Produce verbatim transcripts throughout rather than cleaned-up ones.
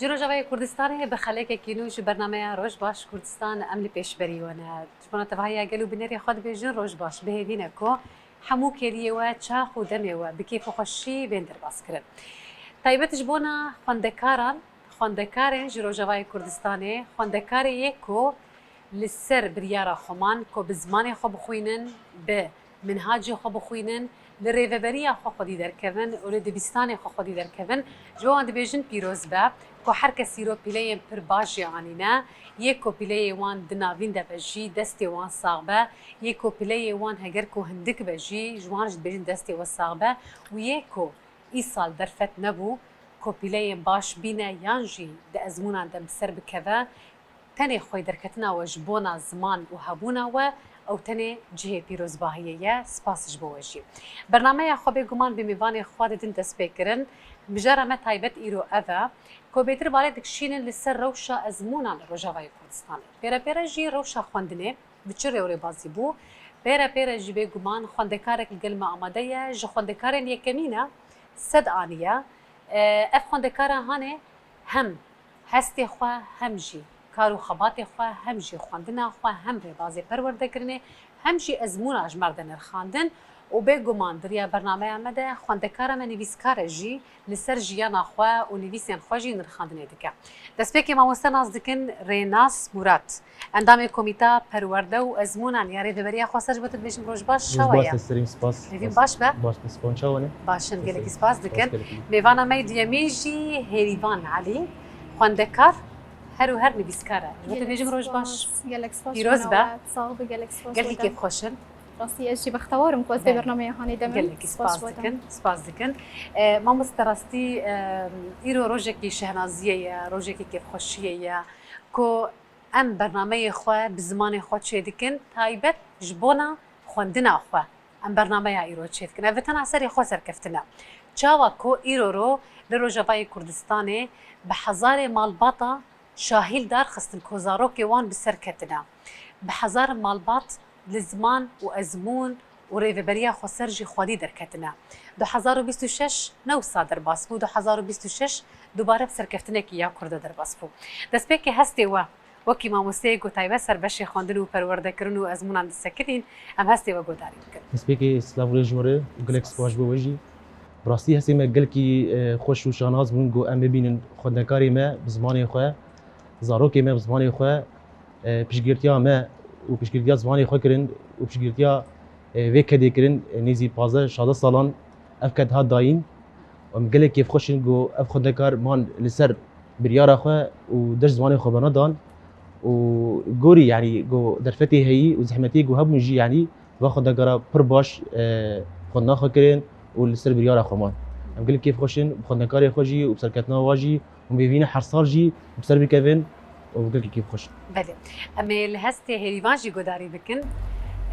Ji Rojavayê Kurdistanê bi xelekekî nû ji bernameya Roj Baş Kurdistan em li pêşberî we ne. Ji bona tevahiya gel û binêrê xwe dibêjin roj baş. Bi hêvî ne ku hemû kêliyê we çax û demê we bi kêf û xweşî bên derbas kirin. Taybet ji bona xwendekaran, xwendekarên ji Rojavayê Kurdistanê, xwendekarê yê ku li ser biryara xwe man ku bi zimanê xwe bixwînin, bi minhacê xwe bixwînin, li rêveberiya xwe xwedî derkevin û li dibistanê xwe xwedî derkevin, ji wan dibêjin pîroz be, ku her kes îro pîleyên pir baş jê anîne, yê ku pîleyê wan di navîn de be jî destê wan sax be, yê ku pîleyê wan heger ku hindik be jî ji wan jî dibêjin destê we sax be û yê ku îsal derfet nebû, ku pîleyên baş bîne yan jî di ezmûnan de bi ser bikeve, tenê xweyderketina we ji bona ziman û hebûna we, ew tenê cihê pîrozbahiyê ye. Spas ji bo we jî. Bernameya xwe bêguman bi mêvanê xwe didin destpêkirin. Mijara me taybet îro ev e, ku bêtir balê dikişînin li ser rewşa ezmûnan li Rojavayê Kurdistanê. Pêre pêre jî rewşa xwendinê bi çi rê û rêbazî bû? Pêre pêre jî bêguman xwendekarek li gel me amade ye, ji xwendekarên yekemîn e, sed aniye. E, ev xwendekara hanê hem hestê xwe, hem jî kar û xebatê xwe, hem jî xwendina xwe, hem rêbazê perwerdekirinê, hem jî ezmûna ji me re de nirxandin û bêguman di riya bernameya me de xwendekara me nivîskar e jî li ser jiyana xwe û nivîsên xwe jî nirxandinê dike. Destpêkê mamoste nas dikin Rênas Murat. Endamê Komîta Perwerde û Ezmûnan ya Rêveberiya Xweser ji bo te dibêjim roj baş, çawa ye? Roj baş, te serîm, spas. Hêvîn baş be. Baş, te spas, çawa ne? Baş in, gelekî spas dikin. Mêvana me yê duyemîn jî Hêrîvan Elî, xwendekar, her û her nivîskar e. Ji bo te dibêjim roj baş. Gelek spas. Pîroz be. Sax be, gelek spas. Gelkî kêfxweş in. Rastî ez jî bextewar im ku ez vê bernameya hanê de me. Gelekî spas dikin. Spas dikin. E, mamoste rastî, e, îro rojekî şehnaziyê ye, rojekî kêfxweşiyê ye ku em bernameyê xwe bi zimanê xwe çêdikin, taybet ji bona xwendina xwe em bernameya îro çêdikin. Ev bi tenha serê xwe serkeftin e. Çawa ku îro ro li Rojavayê Kurdistanê bi hezarê malbata şahîl darxistin ku zarokê wan bi ser ketine. Bi hezar malbat li ziman û ezmûn û rêveberiya xweser jî xwedî derketine. Du hezar û bîst û şeş ne wisa derbas bû, du hezar û bîst û şeş dubare bi serkeftinekî ya Kurda derbas bû. Destpêkê hestê we wekî mamosteyê ku taybet ser beşê xwendin û perwerdekirin û ezmûnan disekinîn, em hestê we guhdarî bikin. Destpêkê silav û rêz ji we re û gelek spas ji bo we jî. Bi rastî hestê me gelkî, e, xweş û şanaz bûn ku em bibînin xwendekarê me bi zimanê xwe, zarokê me bi zimanê xwe, e, piştgirtiya me û piştgirtiya zimanê xwe kirin û piştgirtiya, e, vê kedê kirin, e, nêzî pazdeh şazdeh salan ev ked hat dayîn. Em gelek kêfxweş in ku ev xwendekar man li ser biryara xwe û deş zimanê xwe bena dan û gorî, yanî ku derfetê heyî û zehmetiyê ku hebûn jî, yanî va xwendekara pir baş, e, xwendina xwe kirin û li ser biryara xwe man. Em gelek kêfxweş in bi xwendekarê xwe jî û bi serketina wa jî. Hûn bêvîne her sal jî bi ser bikevin û gelkî kêfxweş in. Belê. Em ê li hestê Hêrîvan jî guhdarî bikin.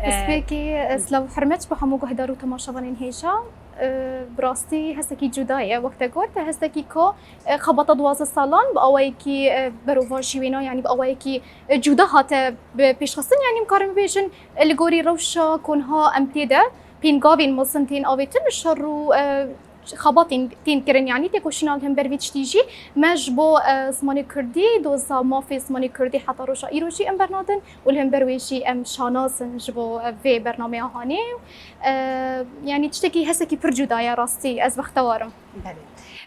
Destpêkê, e, silav û hurmet ji bo hemû guhdar û temaşevanên hêja. E, bi rastî hestekî cuda ye. Wek te got, hestekî ku, e, xebata duwazdeh salan bi awayekî, e, berovajî wêna, yanî bi awayekî, e, cuda hate bi pêşxistin, yanî em karin bibêjin, e, li gorî rewşa ku niha em tê de pêngavên mezin tên avêtin li şer û, e, xebatên tên kirin, yanî têkoşîna li hember vê tiştî jî me ji bo, e, zimanê kurdî, doza mafê zimanê kurdî heta roja îro jî em bernadin û li hember wê jî em şanaz in ji bo, e, vê bernameya hanê. E, yanî tiştekî, hesekî pir cuda ye rastî, ez bextewar im. Belê.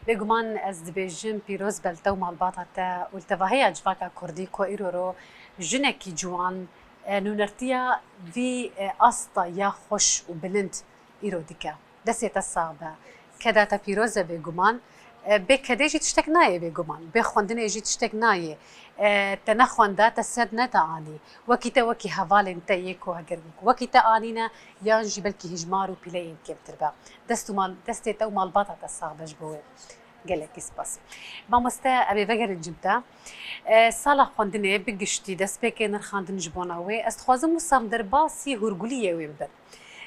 Bêguman ez dibêjim pîroz be li te û malbata te û li tevahiya civaka kurdî ku îro ro jinekî ciwan, e, nûnertiya vî, e, asta ya xweş û bilind îro dike. Destê te sax be. Keda te pîroz e bêguman. E, bê kedê jî tiştek nayê bêguman. Bê xwendinê jî tiştek nayê. E, te nexwenda, te sed neda anî. Wekî te, wekî hevalên te yê ku heger wekî te anîne, yan jî belkî hijmar û pîleyên kêmtir be. Dest û mal, destê te û malbata te sax be ji bo wê. Gelekî spas. Mamoste, em ê vegerin cem te. E, sala xwendinê bi giştî destpêkê nirxandin ji bona wê. Ez dixwazim wisa em derbasî hûrguliyê wê bibin.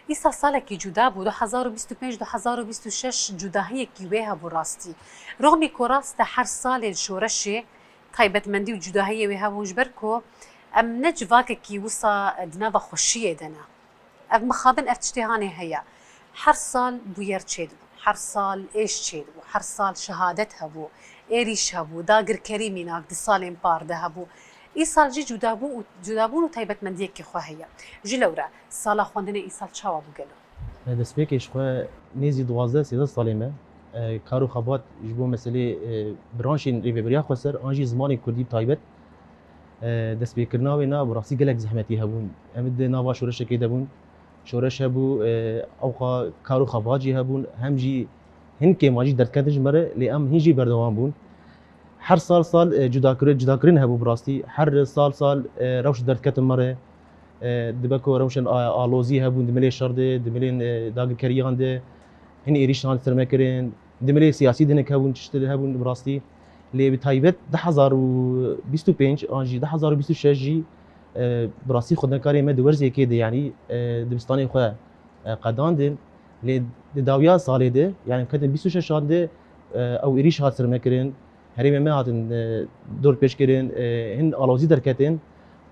Îsal salekî cuda bû, du hezar û bîst û pênc, du hezar û bîst û şeş cudahiyekî wê hebû rastî. Rixmî ku rast e her salên şoreşê taybetmendî û cudahiyê wê hebûn, ji ber ku em ne civakekî wisa di nava xweşiyê de ne. Ev mixabin ev tiştê hanê heye. Her sal bûyer çêdibûn. Her sal êş çêdibû, her sal şehadet hebû, êrîş hebû, dagirkerî mînak di salên par de hebû. Îsal jî cudabûn û, cudabûn û taybetmendiyekî xwe heye. Ji lewre, sala xwendinê îsal çawa bû gelo? Destpêkê ji xwe nêzî duwazdeh sêzdeh salê me, e, kar û xebat ji bo meselê, e, branşên rêveberiya xweser an jî zimanê kurdî bi taybet, e, destpêkirina wê na bi rastî gelek zehmetî hebûn. Em di nava şoreşekê de bûn. Şoreş hebû, e, ewqa kar û xebat jî hebûn, hem jî hin kêman jî derdketin ji me re, lê em hin jî berdewam bûn. Her sal sal, e, cudakir-, cudakirin hebû bi rastî. Her sal sal, e, rewş derdketin me re. E, dibe ku rewşên a-, alozî hebûn di milê şer de, di milên, e, dagirkeriyan de, hin êrîşan li ser me kirin, di milê siyasî de hinek hebûn, tişt hebûn bi rastî. Lê bi taybet du hazar û bîst û pênc an jî du hazar û bîst û şeş jî, e, bi rastî xwendekarê me di werzê yekê de, yanî, e, dibistanê xwe, e, qedandin. Lê di dawiya salê de, yanî ketin bîst û şeşan de, e, ew êrîş hat ser me kirin. Herêmê me hatin, e, dorpêçkirin, e, hin alozî derketin.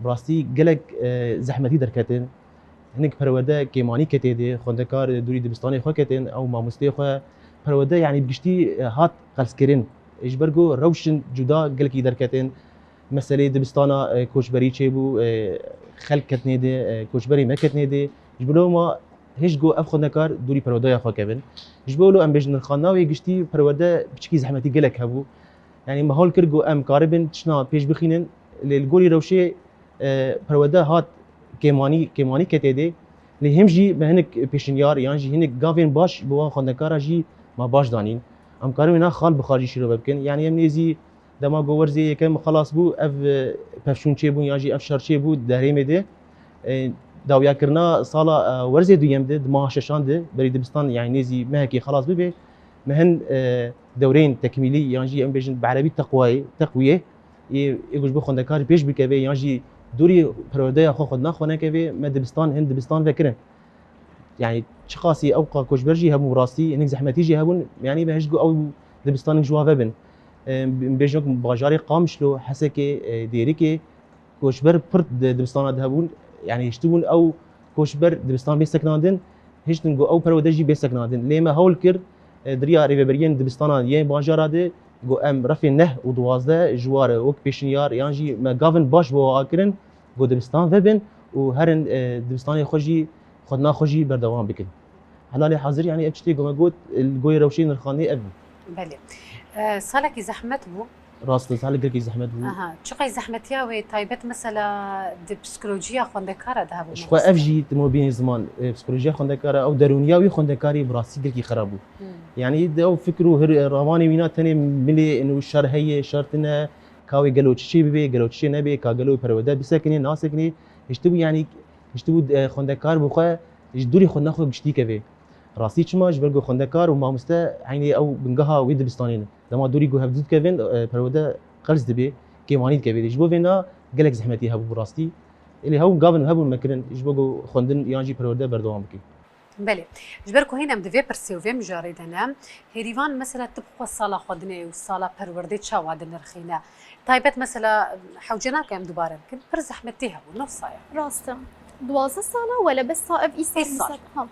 Bi rastî gelek, e, zehmetî derketin. Hinek perwerde kêmanî ketê dê, xwendekar, e, dûrî dibistanê xwe ketin, ew mamosteyê xwe perwerde, yanî bi giştî, e, hat qelskirin. Ji ber ku rewşin cuda gelekî derketin. Meselê dibistana, e, koçberî çêbû, e, xelk ketnê dê, e, koçberê me ketnê dê. Ji bo loma hêj ku ev xwendekar dûrî perwerdeya xwe kevin. Ji bo lo em bêjin nirxandina wê giştî perwerde piçikî zehmetî gelek hebû. Yanî me hol kir ku em karibin tiştna pêş bixînin, lê li gorî rewşê, e, perwerde hat kêmanî, kêmanî ketê dê. Lê him jî me hinek pêşinyar yan jî hinek gavên baş bi wan xwendekara jî me baş danîn. Em karin wêna xal bi xal jî şîrove bikin. Yanî em nêzî dema ku werzê yekem xelas bû, ev, e, pevçûn çêbûn yan jî ev şer çêbû di herêmê de. E, dawiyakirina sala, e, werzê duyem de, di maha şeşan de, berî dibistan, yanî nêzî mehekê xelas bibe, me hin, e, dewreyên tekmîlî yan jî em bêjin bi erebî teqwayê, teqwiyê, ê, ê ku ji bo xwendekar pêş bikeve yan jî dûrî perwerdeya xwe xwedina xwe nekeve, me dibistan, hin dibistan vekirin. Yanî çiqasî ewqa koçber jî hebûn, rastî hinek zehmetî jî hebûn, yanî me hişt ku ew dibistanin ji wa vebin. Em, em bêjin ku bajarê Qamişlo, Hesekê, e, Dêrikê koçber pir di dibistana de hebûn. Yanî hiştibûn ew koçber dibistan bê sekinandin, hiştin ku ew perwerde jî bê sekinandin. Lê me hewl kir, e, di riya rêveberiyên dibistana yên bajara de, ku em refê neh û duwazdeh ji wa re wek pêşinyar yan jî me gavin baş bo wa kirin, ku dibistan vebin û herin, e, dibistanê xwe jî, xwedina xwe jî berdewam bikin. Helalê hazir, yanî ev tiştê ku me got, e, li gorî rewşê nirxandinê ev bû. Belê. E, salekî zehmet bû. Rast e, salek gelkî zehmet bû. Aha, çiqey zehmetiya wê taybet mesela di psikolojiya xwendekara de hebû. Ji xwe ev jî timo bînî ziman, e, psikolojiya xwendekara, ew derûniya wî xwendekarî bi rastî gelkî xerab bû. Hmm. Yanî di ew fikr û hir, ramanê wîna tenê milê û şer heye, şer tine, ka wê gelo çi çê bibe, gelo çi çê nebe, ka gelo perwerde bisekinê, nasekinê, hiştibû yanî, hiştibû, e, xwendekar bi xwe ji dûrî xwendina xwe giştî keve. Rastî çima? Ji ber ku xwendekar û mamoste eynî ew bingeha wê dibistanê ne. Dema dûrî ku hevdû dikevin, e, perwerde qels dibe, kêmanî dikeve. Ji bo vêna gelek zehmetî hebû bi rastî. Êlê hew gavin hebûn me kirin ji bo ku xwendin yan jî perwerde berdewam bikin. Belê. Ji ber ku hîn em di vê pirsê û vê mijarê de ne, hêrîvan mesela tu bi xwe sala xwedinê û sala perwerdê çawa dinirxîne? Taybet mesela hewce nake em dubare bikin, pir zehmetî hebû, ne wisa ye? Rast e. Duwazdeh sala wele bes sa ev îsal Îsal. Misal, ha.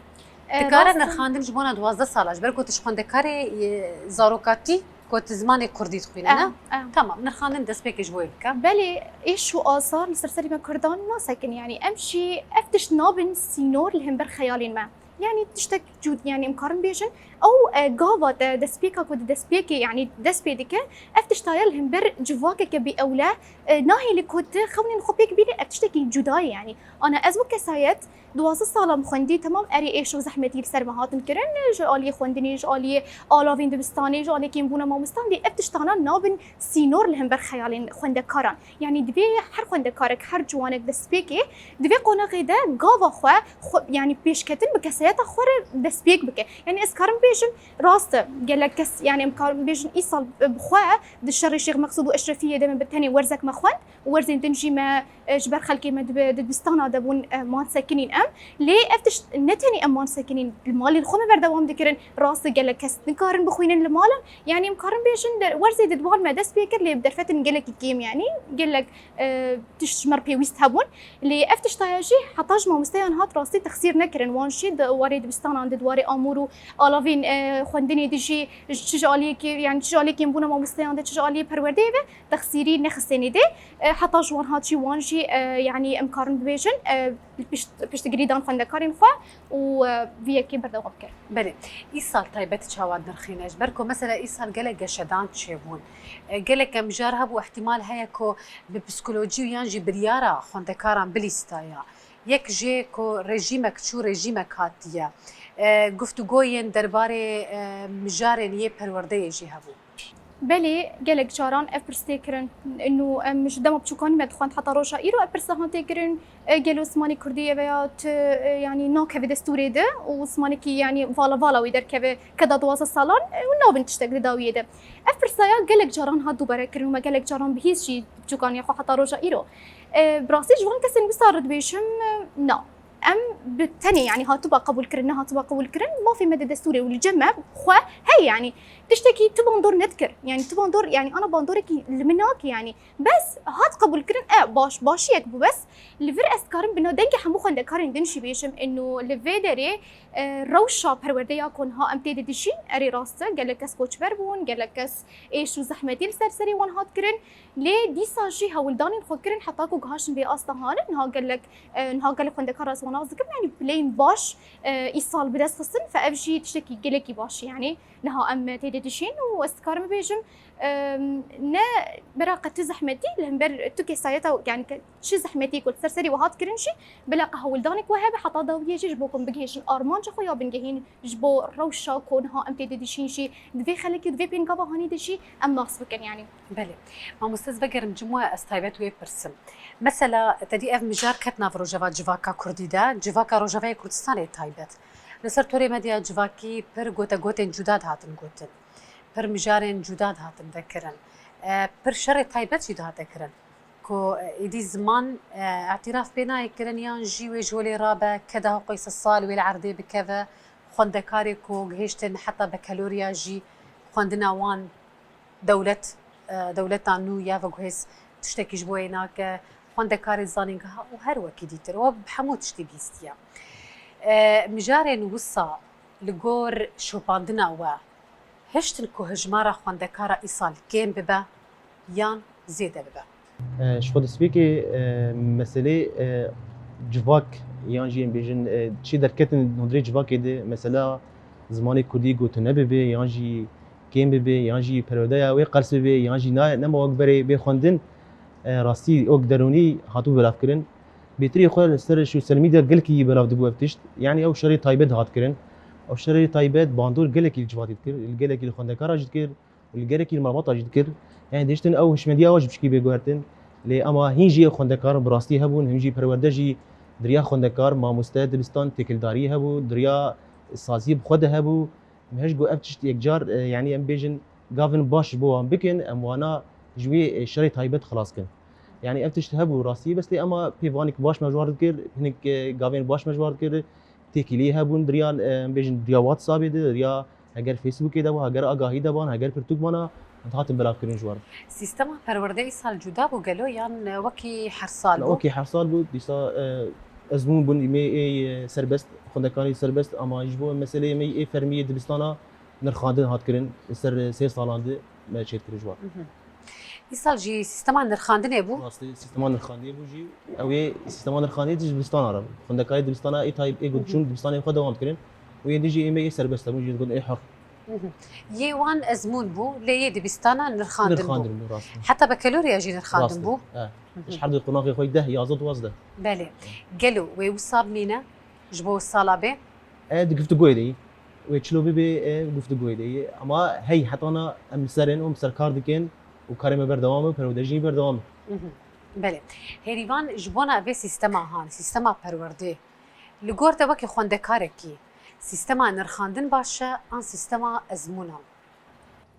E, Dikare rast e. Nirxandin ji bona duwazdeh sala, ji ber ku tu ji xwendekarê, e, zarokatî ku tu zimanê kurdî dixwîne, ne? E, e. Tamam, nirxandin destpêkê ji bo wê bike. Belê, êş û azar li ser serê me kurdan nasekin, yanî em jî ev tişt nabin sînor li hember xeyalên me. Yanî tiştek cûd, yanî em karin bêjin, ew, e, gava te destpêka ku di destpêkê, yanî dest pê dike, ev tişta ye li hember civakeke bî ewle, e, nahêlî ku tu xewnên xwe pêk bînî, ev tiştekî cuda ye, yanî. Ana ez wek kesayet, duwazdeh sala min xwendî, temam erê êş û zehmetî li ser me hatin kirin, ji aliyê xwendinê, ji aliyê alavên dibistanê, ji aliyê kêmbûna mamostan, lê ev tiştana nabin sînor li hember xeyalên xwendekaran. Yanî divê her xwendekarek, her ciwanek destpêkê di vê qonaxê de gava xwe, xwe, yanî pêşketin bi kesayeta xwe re destpêk bike. Yanî ez karim bêjim, rast e, gelek kes, yanî em karin bêjin îsal bi xwe di şerê Şêx Meqsûd û Eşrefiyê de me bi tenê werzek me xwend û werzên din jî me, e, ji ber xelkê me di, di dibistana de bûn, e, man sekinîn em. Lê ev tişt ne tenê em man sekinîn, li malên xwe me berdewam dikirin. Rast e, gelek kes nikarin bixwînin li malan. Yanî em karin bêjin de, werzê di di mal me dest pê kir, lê bi derfetin gelekî kêm, yanî gelek, e, tişt ji me re pêwîst hebûn. Lê ev tiştaya jî heta ji mamosteyan hat rastî texsîr nekirin. Wan jî di warê dibistanan de, di warê amûr û alavên, e, xwendinê de jî, ji çi ji aliyekê, yani çi ji aliyekên bûna mamosteyan de, çi ji aliyê perwerdeyê ve texsîrî nexistênê de, e, heta ji wan hat jî wan jî, e, yani em karin bibêjin, e, pişt-, piştgirî dan xwendekarên xwe û, e, vî yekê berdewam kir. Belê. Îsal taybet çawa nirxîne? Ji ber ku mesela îsal gelek geşedan çêbûn. E, gelek em jar hebû, ihtimal heye ku bi psikolojî û yan jî biryara xwendekaran bilîstaya. Yek jê ku rejîmek çû, rejîmek hatiye. E, guftûgoyên derbarê, e, mijarên yê perwerdeyê jî hebû. Belê, gelek caran ev pirs tê kirin. Ino em ji dema biçûkanî me dixwend heta roja îro ev pirsa hate kirin. E, gelo zimanê kurdî ye veya tu, e, yanî nakeve destûrê de û zimanekî yanî vala vala wê derkeve keda duwazdeh salan, e, û nabin tiştek di dawiyê de. Ev pirsaya gelek caran hat dubare kirin û me gelek caran bihîst jî biçûkaniya xwe heta roja îro. E, bi rastî ji van kesên wisa re dibêjim, e, na. Em bi tenê, yanî hatiba qebûlkirin, nehatiba qebûlkirin, mafê me di destûrê û li cem me xwe heye, yanî tiştekî tu bandor nedikir. Yanî tu bandor, yanî ana bandorekî li min nake, yanî bes hat qebûlkirin, e, baş, başiyek bû bes. Li vir ez dikarim bi na dengê hemû xwendekarên din jî bêjim, ino li vê derê, e, rewşa perwerdeya ku niha em tê de dijîn, erê rast e, gelek kes koçber bûn, gelek kes êş û zehmetî li ser serê wan hat kirin. Lê dîsa jî hewldanên xwe kirin heta ku gihaştin vê asta hane. Niha gelek, e, niha gelek xwendekar ez wan nas dikim, yanî pileyên baş, e, îsal bi dest xistin, fe ev jî tiştekî gelekî baş e, yanî niha em tê de dijîn û ez dikarim bibêjim, e, ne bera qe tu zehmetî, li hember tu kesayeta, yanî ke-, çi zehmetî ku li ser serê we hat kirin jî, bila qe hewldanek we hebe heta dawiyê jî ji bo ku em bigihêjin armanca xwe ya bingehîn ji bo rewşa ku niha em tê de dijîn jî, di vê xelekê, di vê pêngava hanî de jî em nas bikin, yanî. Belê. Mamoste, ez vegerim cim we, ez taybet wê pirsim. Mesela, te dî ev mijar ket nav rojeva civaka kurdî de, civaka Rojavayê Kurdistanê taybet. Li ser torê medya civakî pir gotegotên cuda dihatin gotin. Pir mijarên cuda dihatin vekirin. E, pir şerê taybet jî dihate kirin. Ku, e, êdî ziman, e, îtîraf pê nayê kirin yan jî wê ji holê rabe, keda Hoqê Sed Sal wê li erdê bikeve. Xwendekarê ku gihiştin heta bekeloriya jî xwendina wan dewlet, e, dewleta nû ya veguhêz tiştekî ji bo wê nake, xwendekarê zanîngeha û her wekî dîtir. We bi hemû tiştî bihîstiye. E, mijarên wisa li gor şopandina we hiştin ku hejmara xwendekara îsal kêm bibe yan zêde bibe? E, ji xwe destpêkê, e, meselê, e, civak yan jî em bêjin, e, çi derketin hundirê civakê de, mesela zimanê kurdî gotine bibe yan jî kêm bibe yan jî perwerdeya wê qers bibe yan jî na-, nema wek berê bê xwendin, e, rastî wek derûnî hatibû belavkirin. Bêtirî xwe li ser sosyal medya gelkî belav dibû ev tişt. Yanî ew şerê taybet hat kirin. Ew şerê taybet bandor gelekî li civatê dikir, li gelekî li xwendekara jî dikir. Û li gelekî li malbata jî dikir. Yanî dihiştin ew hişmendiya we jî pişkî bê guhertin. Lê ema hîn jî ew xwendekar bi rastî hebûn, hîn jî perwerde jî di riya xwendekar, mamoste, dibistan têkildarî hebû, di riya saziyê bi xwe de hebû. Em hej got ev tişt yekcar, e, yanî em bêjin gavên baş ji bo wan bikin, em wana ji wê, e, şerê taybet xilas kin. Yanî ev tişt hebû rastî, bes lê ema pêvanik baş me ji wan dikir, hinek, e, gavên baş me ji wan dikir, têkilî hebûn, di riya, e, em bêjin di riya WhatsAppê de, di riya heger Facebookê de bû, heger agahî de ban, heger pirtûk bana, dihatin belavkirin ji wan. Sîstema perwerde îsal cuda bû gelo yan, e, wekî her sal bû? Wekî her sal bû, dîsa, e, ezmûn bûn, me ê, e, serbest, xwendekarê serbest, ama ji bo meseleyê me ê fermî yê dibistana nirxandin hat kirin, li ser, e, sê salan de me çêdikir ji wan. Mhm. Îsal jî sîstema nirxandinê bû? Rastî, sîstema nirxandinê bû jî. Ew ê sîstema nirxandinê jî dibistana re bû. Xwendekarê dibistana ê tayb-, ê ku diçûn dibistanê xwe dewam dikirin. Û êdî jî ê me ê serbest hebûn, jî digotin ê hir. Mhm. Yê wan ezmûn bû, lê yê dibistana nirxandin bû. Nirxandin bû, rastî. Heta bekeloriya jî nirxandin bû. Rastî, e. Mhm. Ji her du qonaxê xwe deh, yazdeh, duwazdeh. Belê. Gelo wê wisa bimîne ji bo sala bê? E, di guftûgoyê de yî. Wê çilo bibe, e, guftûgoyê de yî. Ama hey hetana em li ser in û em ser kar dikin û karê me berdewam e, perwerde jî berdewam e. Mhm. Belê. Hêrîvan, ji bona vê sîstema han, sîstema perwerdê, li gor te wekî xwendekarekî, sîstema nirxandin baş e an sîstema ezmûnan?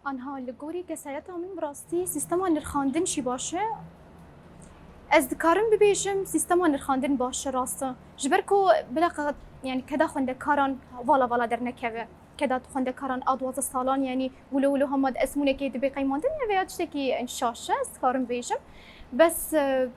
Anha li gorî kesayeta min bi rastî sîstema nirxandin jî baş e. Ez dikarim bibêjim sîstema nirxandin baş e, rast e. Ji ber ku bila qe-, yani keda xwendekaran vala vala dernekeve. Keda xwendekaran a duwazdeh salan, yani wilo wilo hema di ezmûnekê dibe qeymandin e veya tiştekî şaş e, ez dikarim bibêjim. Bes, e,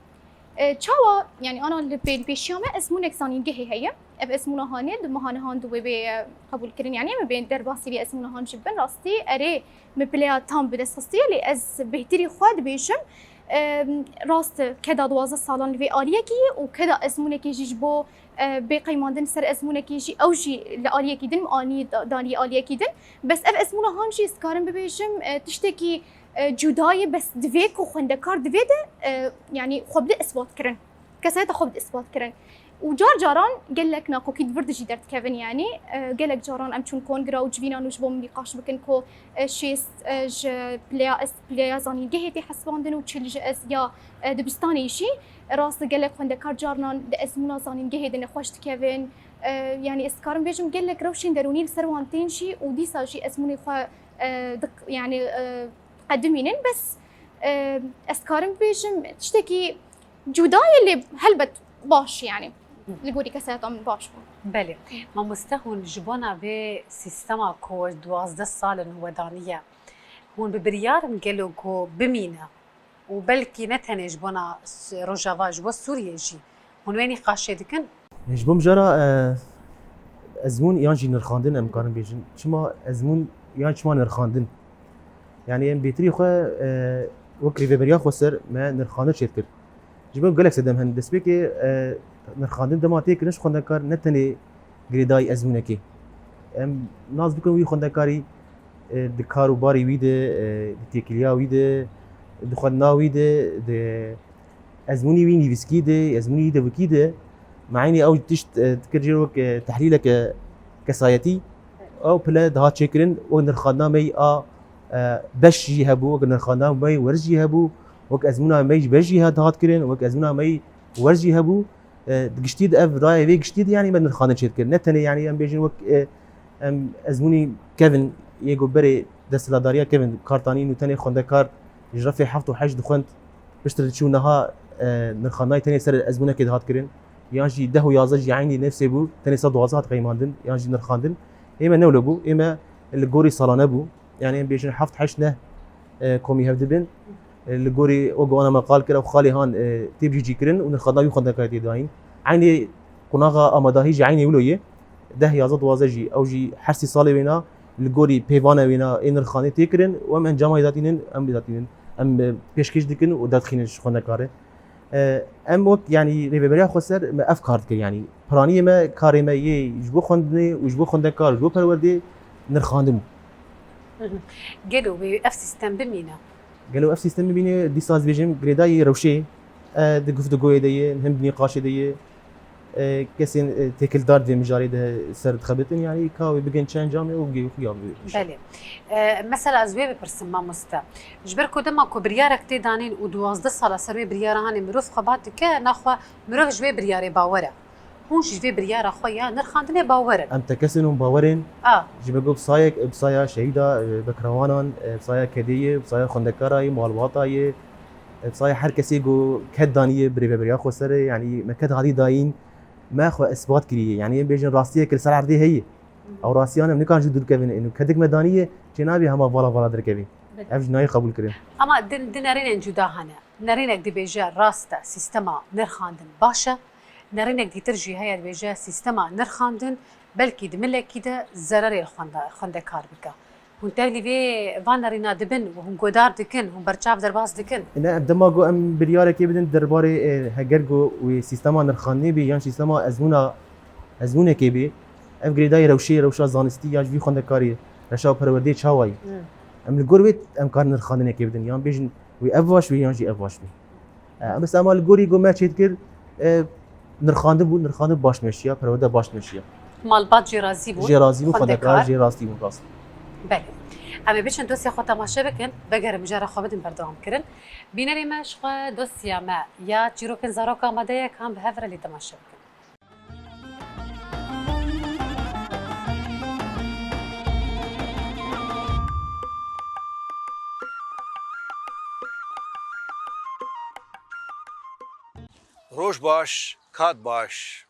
e, çawa, yani ana li pê-, li pêşiya me ezmûnek zanîngehê heye. Ev ezmûna hanê di meha nihan di wê bê qebûlkirin, yanî em ê bên derbasî vê ezmûna han jî bibin. Rastî erê min pileya tam bi dest xistiye, lê ez bêhtirî xwe dibêjim, em, rast e, keda duwazdeh salan li vê aliyekî ye û keda ezmûnekê jî ji bo, e, bê qeymandin ser ezmûnekê jî ew jî li aliyekî din anî da-, danî aliyekî din. Bes ev ezmûna han jî ez dikarim bibêjim, e, tiştekî, e, cuda ye, bes divê ku xwendekar divê de, e, yanî xwe bide isbat kirin. Kesayeta xwe bide isbat kirin. Û car caran gelek nakokî di vir de jî derdikevin, yanî, e, gelek caran em çûn kongra û civînan û ji bo min nîqaş bikin ku, e, şêst, e, ji pileya ez, pileya zanîngehê tê hesibandin û çil ji ez ya, e, dibistanê jî. Rast e, gelek xwendekar carinan di ezmûna zanîngehê de nexweş dikevin. E, yanî ez dikarim bêjim gelek rewşên derûnî li ser wan tên jî û dîsa jî ezmûnê xwe, e, dik-, yanî, e, diqedimînin. Bes, e, ez dikarim bibêjim tiştekî cuda ye, lê helbet baş, yanî li gorî kesayeta min baş bû. Belê. Mamoste, hûn ji bona vê sîstema ku duwazdeh sal in we daniye, hûn bi biryar in gelo ku bimîne û belkî ne tenê ji bona S-, Rojava, ji bo Sûriyê jî hûn wê nîqaşê dikin? Ji bo mijara, e, ezmûn yan jî nirxandin em karin bêjin. Çima ezmûn yan çima nirxandin? Yanî em bêtirî xwe, e, wek rêveberiya xweser me nirxandin çêdikir. Ji bo gelek sedem hene. Destpêkê, e, nirxandin dema tê kirin ji xwendekar ne tenê girêdayî ezmûnekê. Em nas bikin wî xwendekarî, e, di kar û barî wî de, e, di têkiliya wî de, di xwendina wî de, di ezmûnî wî nivîskî de, ezmûnî wî devikî de, me eynî ew tişt, e, dikir jê wek, e, tehlîleke kesayetî. Ew pile dihat çêkirin, wek nirxandina me yî a, e, beş jî hebû, wek nirxandina me yî werz jî hebû, wek ezmûna me yî beş jî he dihat kirin, wek ezmûna me yî werz jî hebû. E, di giştî de ev raya vê giştî de, yanî me nirxandin çêdikir. Ne tenê, yanî em bêjin wek, e, em ezmûnî kevin, yê ku berê desthilatdariya kevin kartanîn û tenê xwendekar ji refê heft û heşt dixwend, piştre diçû niha, e, nirxandinayê tenê ser ezmûnekê dihat kirin. Yan jî deh û yazdeh jî eynî nefsê bû, tenê sed û duwazdeh hat qeymandin, yan jî nirxandin. Ê me ne wilo bû, ê me li gorî salane bû. Yanî em bêjin heft heşt neh, e, komî hev dibin. E, li gorî wek wana me qal kir, ew xalê han, e, tê bicîkirin û nirxandina wî xwendekarê tê dayîn. Eynî qonaxa amadahî jî eynî wilo ye. Deh, yazdeh, duwazdeh jî, ew jî her sî salê wêna li gorî pêvane wêna ê nirxanê tê kirin û em encama yê datînin, em datînin. Em, e, pêşkêş dikin û derdixînin ji xwendekarê. E, em wek, yanî, rêveberiya xweser me ev kar dikir, yanî piraniyê me, karê me yê ji bo xwendinê û ji bo xwendekar û ji bo perwerdê nirxandin bû. Hı hı. Gelo wê ev sîstem bimîne? Gelo ev sîstem bimîne, dîsa ez dibêjim girêdayî rewşê, e, di guftûgoyê de ye, him di nîqaşê de ye, e, kesên, e, têkildar di vê mijarê de ser dixebitin, yanî ka wê bigin çi encamê û bigê xuya bibê. Belê. E, mesela ez wê bipirsim mamoste. Ji ber ku dema ku biryarek tê danîn û duwazdeh sala ser wê biryara hanê mirov xebat dike, naxwe mirov ji wê biryarê bawer e. Hûn jî ji vê biryara xwe ya nirxandinê bawer in. Em tekesên hûn bawer in. A. Ji me got bi sayek, bi saya şehîda, e, Bekrewanan, e, bi saya kedê ye, bi saya xwendekarayê, malbata ye, e, bi saya her kesê ku ked daniye bi rêveberiya xweserê, yanî me ked hatî dayîn, me xwe isbat kiriye. Yanî em bêjin rastiyek li ser erdê heye. Ew rastiyan em nikarin jî dûr kevin. Êno kedik me daniye, çê nabê hema vala vala derkevê. Belê. Ev jî nayê qebûl kirin. Ama din, din nerênên cuda hene. Nerênek dibêje rast e, sîstema nirxandin baş e. Nerênek dîtir jî heye dibêje sîstema nirxandin belkî di milekî de zererê li xwenda-, xwendekar bike. Hûn tevlî vê van nerîna dibin û hûn godar dikin, hûn berçav derbas dikin? Ne, em dema ku em biryarekê bidin derbarê, e, heger ku wê sîstema nirxandinê bê yan sîstema ezmûna, ezmûnekê bê, ev girêdayî rewşê, rewşa zanistî ya ji vî xwendekarê, rewşa perwerdeyê çawa ye? Hmm. Em li gor wê em karin nirxandinekê bidin, yan bêjin wê ev baş bê yan jî ev baş bê. E, mesela ema li gorî ku me çêdikir, e, nirxandin bû, nirxandin baş meşiya, perwerde baş meşiya. Malbat jê razî bû? Jê razî bû, xwendekar jê razî bû, rast. Belê. Em ê biçin dosya xwe temaşe bikin, vegerin mijara xwe bidin berdewamkirin. Bînerê me ji xwe dosya me ya çîrokên zaroka amade ye, kan bi hev re lê temaşe bikin. Roj baş, kat baş,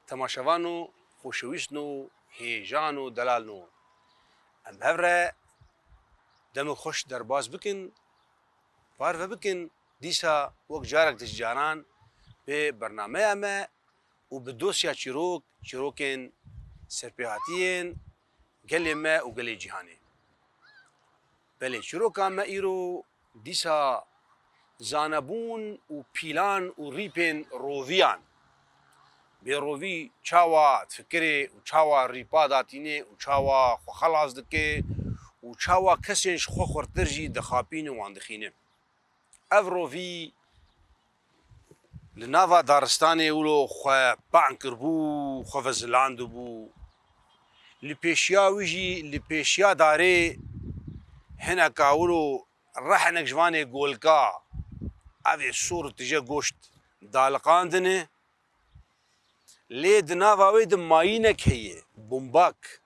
temaşevan û xweşewîst û hêjan û delal û em hev re demê xweş derbas bikin, parve bikin, dîsa wek carek di ji caran bi bernameya me û bi dosya çîrok, çîrokên serpêhatiyên gelê me û gelê cîhanê. Belê, çîroka me îro dîsa zanebûn û pîlan û rîpên roviyan. Bê rovî çawa difikirê û çawa rîpa datînê û çawa xwe xelas dike û çawa kesên ji xwe xurtir jî dixapîne û wan dixîne. Ev rovî li nava daristanê wilo xwe pehn kiribû, xwe vezilandibû. Li pêşiya wî jî, li pêşiya darê hineka wilo rehnek ji vanê golka, ev ê sor û tije goşt daliqandine. Lê di nava wê de mayînek heye, bombak.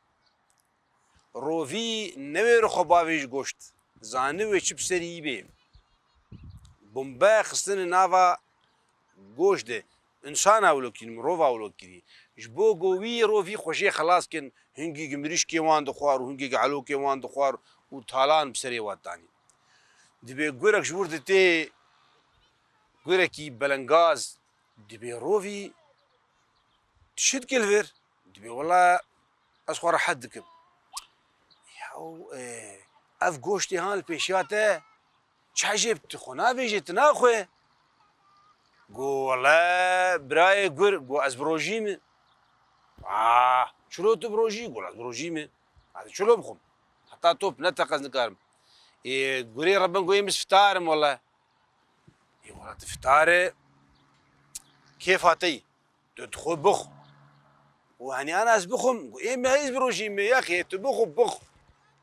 Rovî newêre xwe bavêje goşt. Zani wê çi bi serî yî bê. Bombe xistine nava goşt de. Însana wilo kirî, mirova wilo kirî. Ji bo ku wî rovî xwe jê xelas kin, hingî gi mirîşkê wan dixwar û hingî gi elokê wan dixwar û talan bi serê wan danî. Dibê gurek ji wir ditê, gurekî belengaz, dibê rovî, tu çi dikî li vir? Dibê, wela ez xwe rehet dikim. Yaw, e, ev goştê han li pêşiya te, çi ecêb, tu xwe navêjê, tu naxwe? Go, wele birayê gur, go, ez bi rojî me. Ah, çilo tu bi rojî? Go, ez bi rojî me. Ez çilo bixwim? Heta top neteqe ez nikarim. Ê, gurê Reben go, ê, min fitar im wele. Ê, wele tu fitar e, kêfa te yî. Tu, tu xwe bix. Û henî ana ez bixwim? Ê, me ez bi rojî me, yexê, tu bixwe, bix.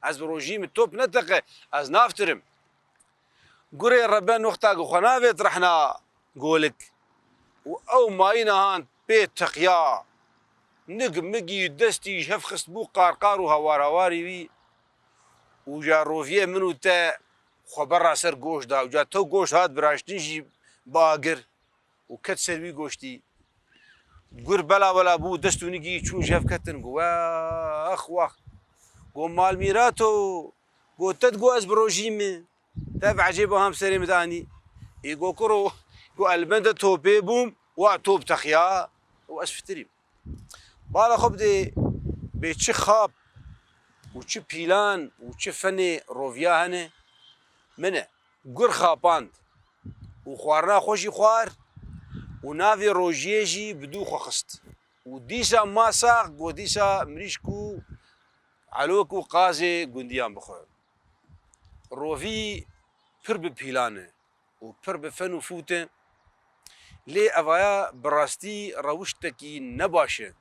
Ez bi rojî me, top neteqe, ez naftirim. Gurê Reben wexta ku xwe navêt rehna golik û ew mayîna han pê teqiya, nig migî destî ji hev xist bû qarqar û hawar hawarî wî û ca roviyê min û te xwe berra ser goşt da û ca tew goşt hat biraştin jî bi agir û ket ser wî goştî. Gur bela wela bû, dest û nigî çûn ji hev ketin, got, wex, wex. Got, malmîrato, got, te digot ez bi rojî me. Te ev ecêba ham serê min de anî. Ê, got, kuro, got, ez li benda topê bûm, wa top teqiya û ez fitirîm. Bala xwe bidê, bê çi xap û çi pîlan û çi fenê roviya hene, min e. Gur xapand û xwarina xwe jî xwar û navê rojiyê jî bi dû xwe xist. Û dîsa ma sax, got, dîsa mirîşk û elok û qazê gundiyan bixwe. Rovî pir bi pîlan e û pir bi fen û fût e. Lê evaya bi rastî rewiştekî nebaş e.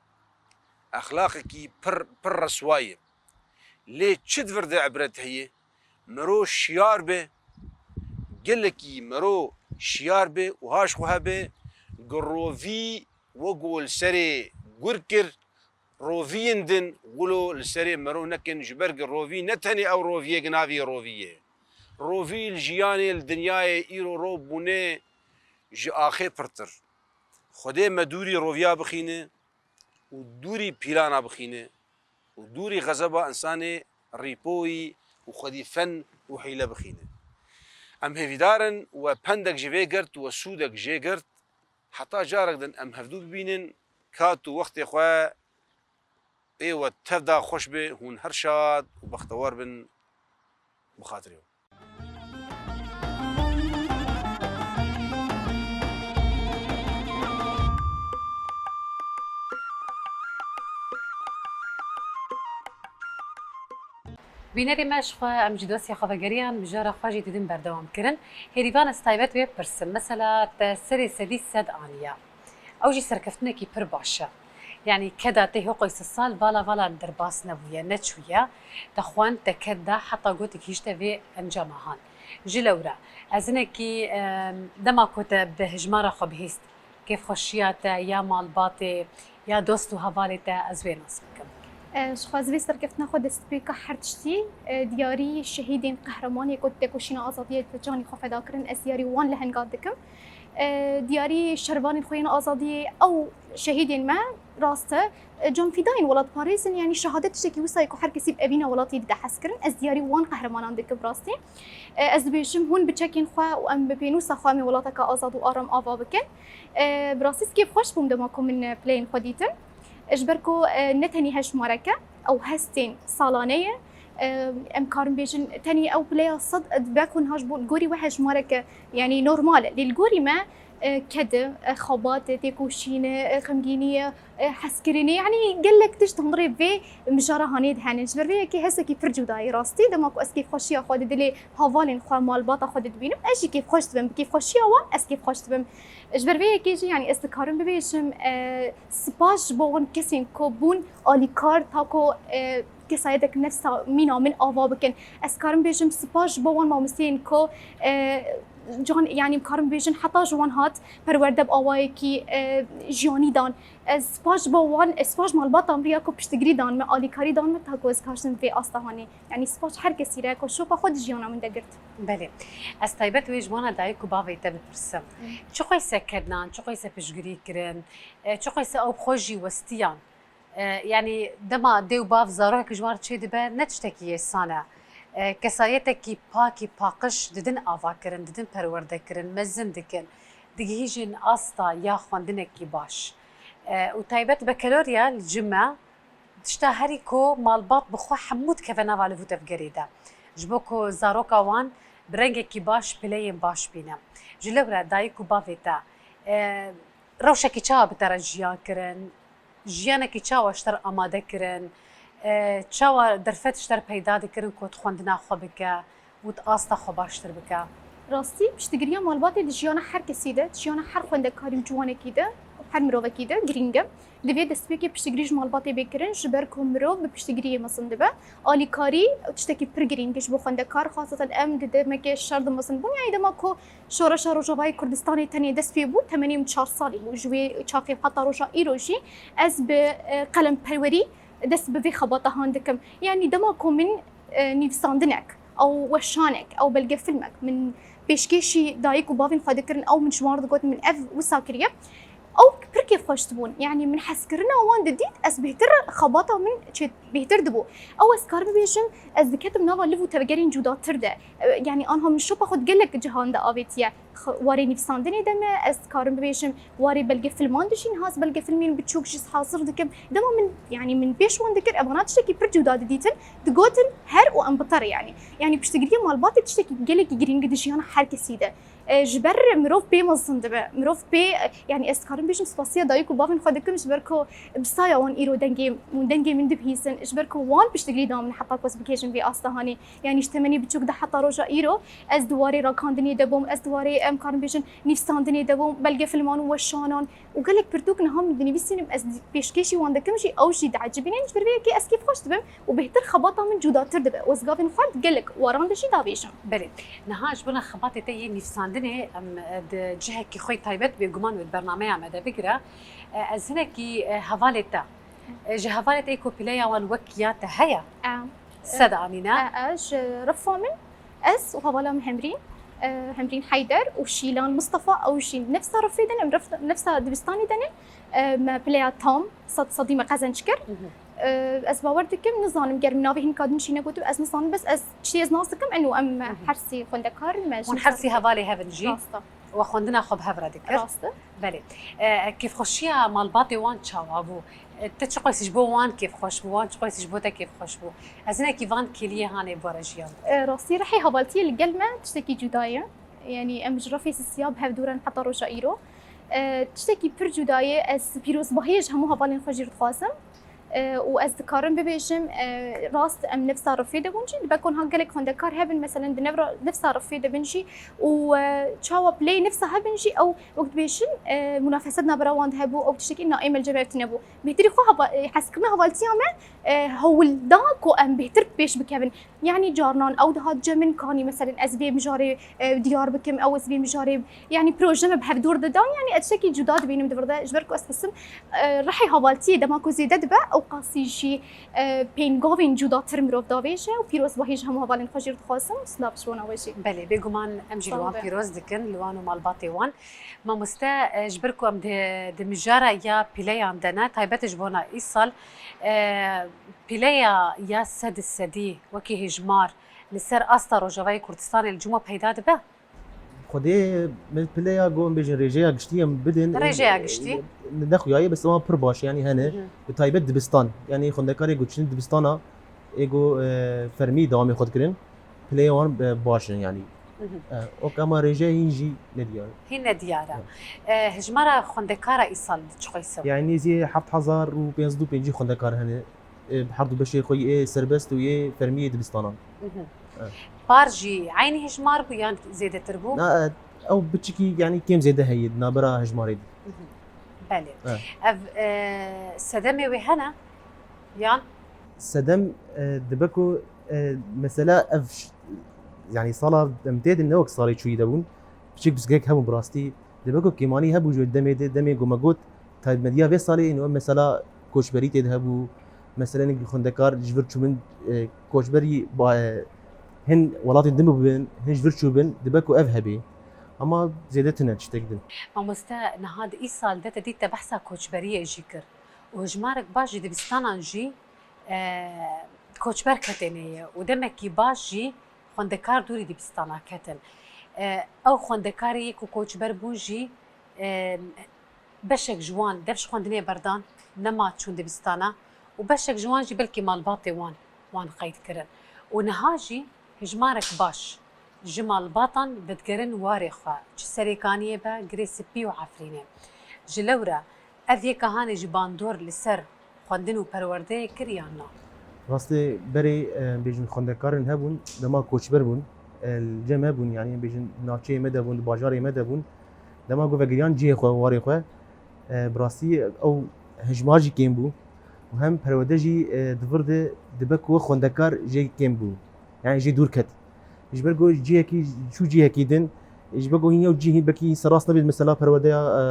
Exlaqekî pir, pir reswa ye. Lê çi di vir de ibret heye? Miro şiyar be, gelekî miro şiyar be û haş xwe hebe, gi rovî wek ku li serê gur kir, roviyên din wilo li serê miro nekin, ji ber ku rovî ne tenê ew roviyê ku navê rovî ye. Rovî li jiyanê, li dinyayê îro ro bûne ji axê pirtir. Xwedê me dûrî roviya bixîne û dûrî pîlana bixîne û dûrî xezeba însanê rîpoyî û xwedî fen û hîle bixîne. Em hêvîdar in we pendek ji vê girt, we sûdek jê girt. Heta carek din em hevdû bibînin, kat û wextê xwe ê we tev da xweş be, hûn her şad û bextewar bin, bi xatirê we. Bînerê me, ji xwe em ji dosya xwe vegeriyan, mijara xwe jî didin berdewam kirin. Hêdîvan, ez taybet wê pirsim. Mesela te serê sedî sed aniya. Ew jî serkeftinekî pir baş e. Yanî keda te hoqoy sed sal vala vala derbas nebûye, neçûye. Te xwend, te ked da, heta gotik hîşte vê encama han. Ji lewra, ez hinekî, em, dema ku te bi hejmara xwe bihîst, kêfxweşiya te ya malbatê, ya dost û hevalê te, ez wê nas bikim. E, ji xwe ez vê serkeftina xwe destpêka her tiştî, e, diyarî şehîdên qehremanê ku têkoşîna azadiyê di canî xwe feda kirin, ez diyarî wan lehengan dikim. E, diyarî şervanên xwe yên azadiyê ew şehîdên me rast e, e, canfîdayên welatparêz in, yanî şehadet tiştekî wisa ye ku her kesî bi evîna welatî dide hezkirin. Ez diyarî wan qehremanan dikim rastî. E, ez dibêjim hûn bi çekên xwe û em bi pênûsa xwe em ê welateke azad û aram ava bikin. E, bi rastî ez kêfxweş bûm dema ku min, e, pleyên xwe dîtin. Ji ber ku, e, ne tenî hejmarek e, ew hestên salane ye. E, em karin bêjin tenî ew pileya sed dibe ku niha ji bo gorî we hejmareke, yanî normal e. Lê li gorî me, e, ked e, xebat e, têkoşîn e, e, xemgînî ye, e, hezkirinê, yanî gelek tişt hundirê vê mijara hanê de hene. Ji ber vê yekê hesekî pir cuda ye rastî. Dema ku ez kêfxweşiya xwe di dilê hevalên xwe, malbata xwe de dibînim, ez jî kêfxweş dibim. Bi kêfxweşiya wan ez kêfxweş dibim. Ji ber vê yekê jî, yanî ez dikarim bibêjim, e, spas ji bo wan kesên ku bûn alîkar ta ku, e, kesayetek nefsa mîna min ava bikin. Ez karim bêjim spas ji bo wan mamosteyên ku, e, can, yanî karim bêjin heta ji wan hat perwerde bi awayekî, e, jiyanî dan. Ez spas ji bo wan, ez spas ji malbata min riya ku piştgirî dan me, alîkarî dan me ta ku ez kaştim vê asta hanê. Yanî spas her kesî re ku şopa xwe di jiyana min de girt. Belê. Ez taybet wê ji wana dayik û bavê te bipirsim. Hı. Çiqayse kednan, çiqayse piştgirî kirin, e, çiqayse ew bi xwe jî westiyan. E, yanî dema dê û bav zarokek ji wan re çêdibe, ne tiştekî yêsan e. E, kesayetekî pakî paqij didin ava kirin, didin perwerde kirin, mezin dikin, digihîjin asta ya xwendinekî baş. E, û taybet bekeloriya li cim e, tişta herî ku malbat bi xwe hemû dikeve nava liv û tevgerê de. Ji bo ku zaroka wan bi rengekî baş, pileyên baş bîne. Ji lewre dayik û bavê te, e, rewşekî çawa bi te re jiyan kirin? Jiyanekî çawa ji te re amade kirin? E, çawa derfet ji te re peyda dikirin ku tu xwendina xwe bike û tu asta xwe baştir bike? Rastî, piştgiriya malbatê di jiyana her kesî de, di jiyana her xwendekarî û ciwanekî de, her mirovekî de girîng e. Divê destpêkê piştgirî ji malbatê bê kirin, ji ber ku mirov bi piştgiriyê mezin dibe. Alîkarî tiştekî pir girîng e ji bo xwendekar, xaseten em di demekê şer de mezin bûn, yanî dema ku Şoreşa Rojavayê Kurdistanê tenê dest pê bû, temenê min çar salî bû. Ji wê çaxê heta roja îro jî ez bi, e, qelemperwerî dest bi vê xebata han dikim. Yanî dema ku min, e, nivîsandinek, ew weşanek, ew belgefilmek min pêşkêşî dayik û bavên xwe dikirin, ew min ji wan re digot, min ev wisa kiriye. Ew pir kêfxweş dibûn. Yanî min hezkirina wan didît, ez bêhtir xebata min çê bêhtir dibû. Ew ez karim bibêjim, ez diketim nava liv û tevgerên cudatir de. E, yanî anha min şopa xwe di gelek cihan de avêtiye. X-, warê nivîsandinê de me, ez dikarim bibêjim, warê belgefilman de jî niha ez belgefilmên biçûk jî hazir dikim. Dema min, yanî min pêş wan dikir, evana tiştekî pir cuda didîtin, digotin her û em bi te re yanî. Yanî piştgiriya malbatê tiştekî gelekî girîng e di jiyana her kesî de. E, ji ber mirov pê mezin dibe. Mirov pê, e, yanî ez dikarim bêjim spasiya dayik û bavên xwe dikim ji ber ku bi saya wan îro dengê, dengê min dibihîzin. Ji ber ku wan piştgirî da min heta ku ez bigihêjim vê asta hanê. Yanî ji temenê biçûk de heta roja îro ez di warê rakandinê de bûm, ez di warê, em karin bêjin, nivîsandinê de bûm, belgefilman û weşanan û gelek pirtûk niha min dinivîsînim, ez pêşkêşî wan dikim jî, ew jî diecibînin. Ji ber vê yekê ez kêfxweş dibim û bêhtir xebata min cudatir dibe û ez gavên xwe di gelek waran de jî davêjim. Belê. Niha ji bona xebatê te yê nivîsandinê em, e, di cihekî xwe yê taybet bêguman wê di bernameya me de bigire. E, ez hinekî, e, hevalê te. E, ji hevalê te yê ku pileya wan wek ya te heye? E. Se de anîne? E, e, ji rifa min, ez û hevala min Hemrîn, e, Hemrîn Heyder û Şîlan Mistefa, ew jî nefsa rifê de ne, em rif-, nefsa dibistanê de ne. E, me pileya tam, sed sedî me qezenc kir. Hı hı. E, ez bawer dikim, nizanim ger min navê hinka din jî negotibe, ez nizanim, bes ez tiştê ez nas dikim, eno em Hı hı. her sî xwendekar in, me ji Hûn nefsa her sî rifê. Hevalê hev in jî? Rast e. We xwendina xwe bi hev re dikir? Rast e. Belê. E, kêfxweşiya malbatê wan çawa bû? E, te çiqasî ji bo wan kêfxweş bû, wan çiqasî ji bo te kêfxweş bû? Ez hinekî van kêliyê hanê bi we re jiyan bikim. E, rastî rihê hevaltiyê li gel me tiştekî cuda ye. Yanî em ji refê sisiya bi hev dûr in heta roja îro. E, tiştekî pir cuda ye. Ez pîrozbahiyê ji hemû hevalên xwe jî dixwazim. E, û ez dikarim bibêjim, e, rast em nefsa rifê de bûn jî, dibe ku niha gelek xwendekar hebin, meselen di nevra-, nefsa rifê de bin jî û, e, çawa pileyê nefsa hebin jî, ew wek dibêjin, e, munafese di navbera wan de hebû, ew tiştekî na ê me li cem ev tune bû. Bêhtirî xwe heva-, e, hezkirina hevaltiya me, e, hewl da ku em bêhtir pêş bikevin. Yanî carinan ew dihat cem min, kanî meselen ez vê mijarê, e, diyar bikim, ew ez vê mijarê, yanî proje me bi hevdûr didan, yanî ez tiştekî cuda dibînim di vir de, ji ber ku ez dixwestim, e, rihê hevaltiyê dema ku zêde dibe, ew Qasî jî, e, pêngovên cudatir mirov davêje û pîrozbahî ji hemû hevalên xwe jî dixwazim. Silav ji bona we jî. Belê, bêguman em jî li wan pîroz dikin, li wan û malbatê wan. Mamoste, e, ji ber ku em di, di mijara ya pîleyan de ne, taybet ji bona îsal, e, pîleya ya sed sedî wekî hejmar li ser asta Rojavayê Kurdistanê li cima peyda dibe? Xwedê me pileya, ku em bêjin, rêjeya giştî em bidin. Rêjeya giştî? Ne xuyaye, bes wan pir baş, yanî hene. Hı hı. Bi taybet dibistan. Yanî xwendekarê ku çin dibistana, ê ku, e, fermî dewamê xwe dikirin, pileya wan, e, baş in, yanî. Hı hı. E, ok, ama rêje hîn jî nediyar e. Hîn nediyar e. Evet. E, hejmara xwendekara îsal çiqas e? Yanî nêzî heft hezar û pênc sed û pêncî xwendekar hene. E, bi her du beşê xwe yê serbest û yê fermî yê dibistanan. Mhm. E. Par jî eynî hejmar bû yan zêdetir bû? Na, e, ew biçikî, yanî kêm zêde heye di navbera hejmarê de. Mhm. Belê. E. Ev, e, sedemê wê hene yan? Sedem, e, dibe ku, e, mesela ev ş-, yanî sala em tê de ne wek salê çûyî de bûn. Piçek piçek hebûn bi rastî. Dibe ku kêmanî hebû ji wê demê de, demê ku me got, taybetmediya vê salê, ino mesela koçberî tê de hebû, meselên xwendekar ji vir çûbin, e, koçberî ba, e, hin welatên din bibin, hin ji vir çûbin, dibe ku ev hebê. Ama zêde tune tiştek din. Mamoste, niha di îsal de te dît te behsa koçberiyê jî kir. Û hejmarek baş ji dibistanan jî, e, koçber ketêne ye û demekî baş jî xwendekar dûrî dibistana ketin. E, ew xwendekarê yê ku koçber bûn jî, e, beşek ji wan dev ji xwendinê berdan, nema çûn dibistana û beşek ji wan jî belkî malbatê wan, wan qeyd kirin. Û niha jî hejmarek baş ji malbatan vedigerin warê xwe, çi Serêkaniyê be, Girê Spî û Efrînê. Ji lewra ev yê ka hanê jî bandor li ser xwendin û perwerdeyê kir yan na? Rastê berê, e, bêjin xwendekarên hebûn, dema koçber bûn, e, li cem me bûn, yanî bêjin navçeyê me de bûn, di bajarê me de bûn. Dema ku vegiriyan cihê xwe, warê xwe, e, bi rastî ew hejmar jî kêm bû û hem perwerde jî, e, di vir de dibe ku xwendekar jê kêm bû. Yanî jê dûr ket. Ji ber ku cihekî, çû cihekî din, ji ber ku hîn ew cihî belkî serast nebêt, mesela perwerdeya, e,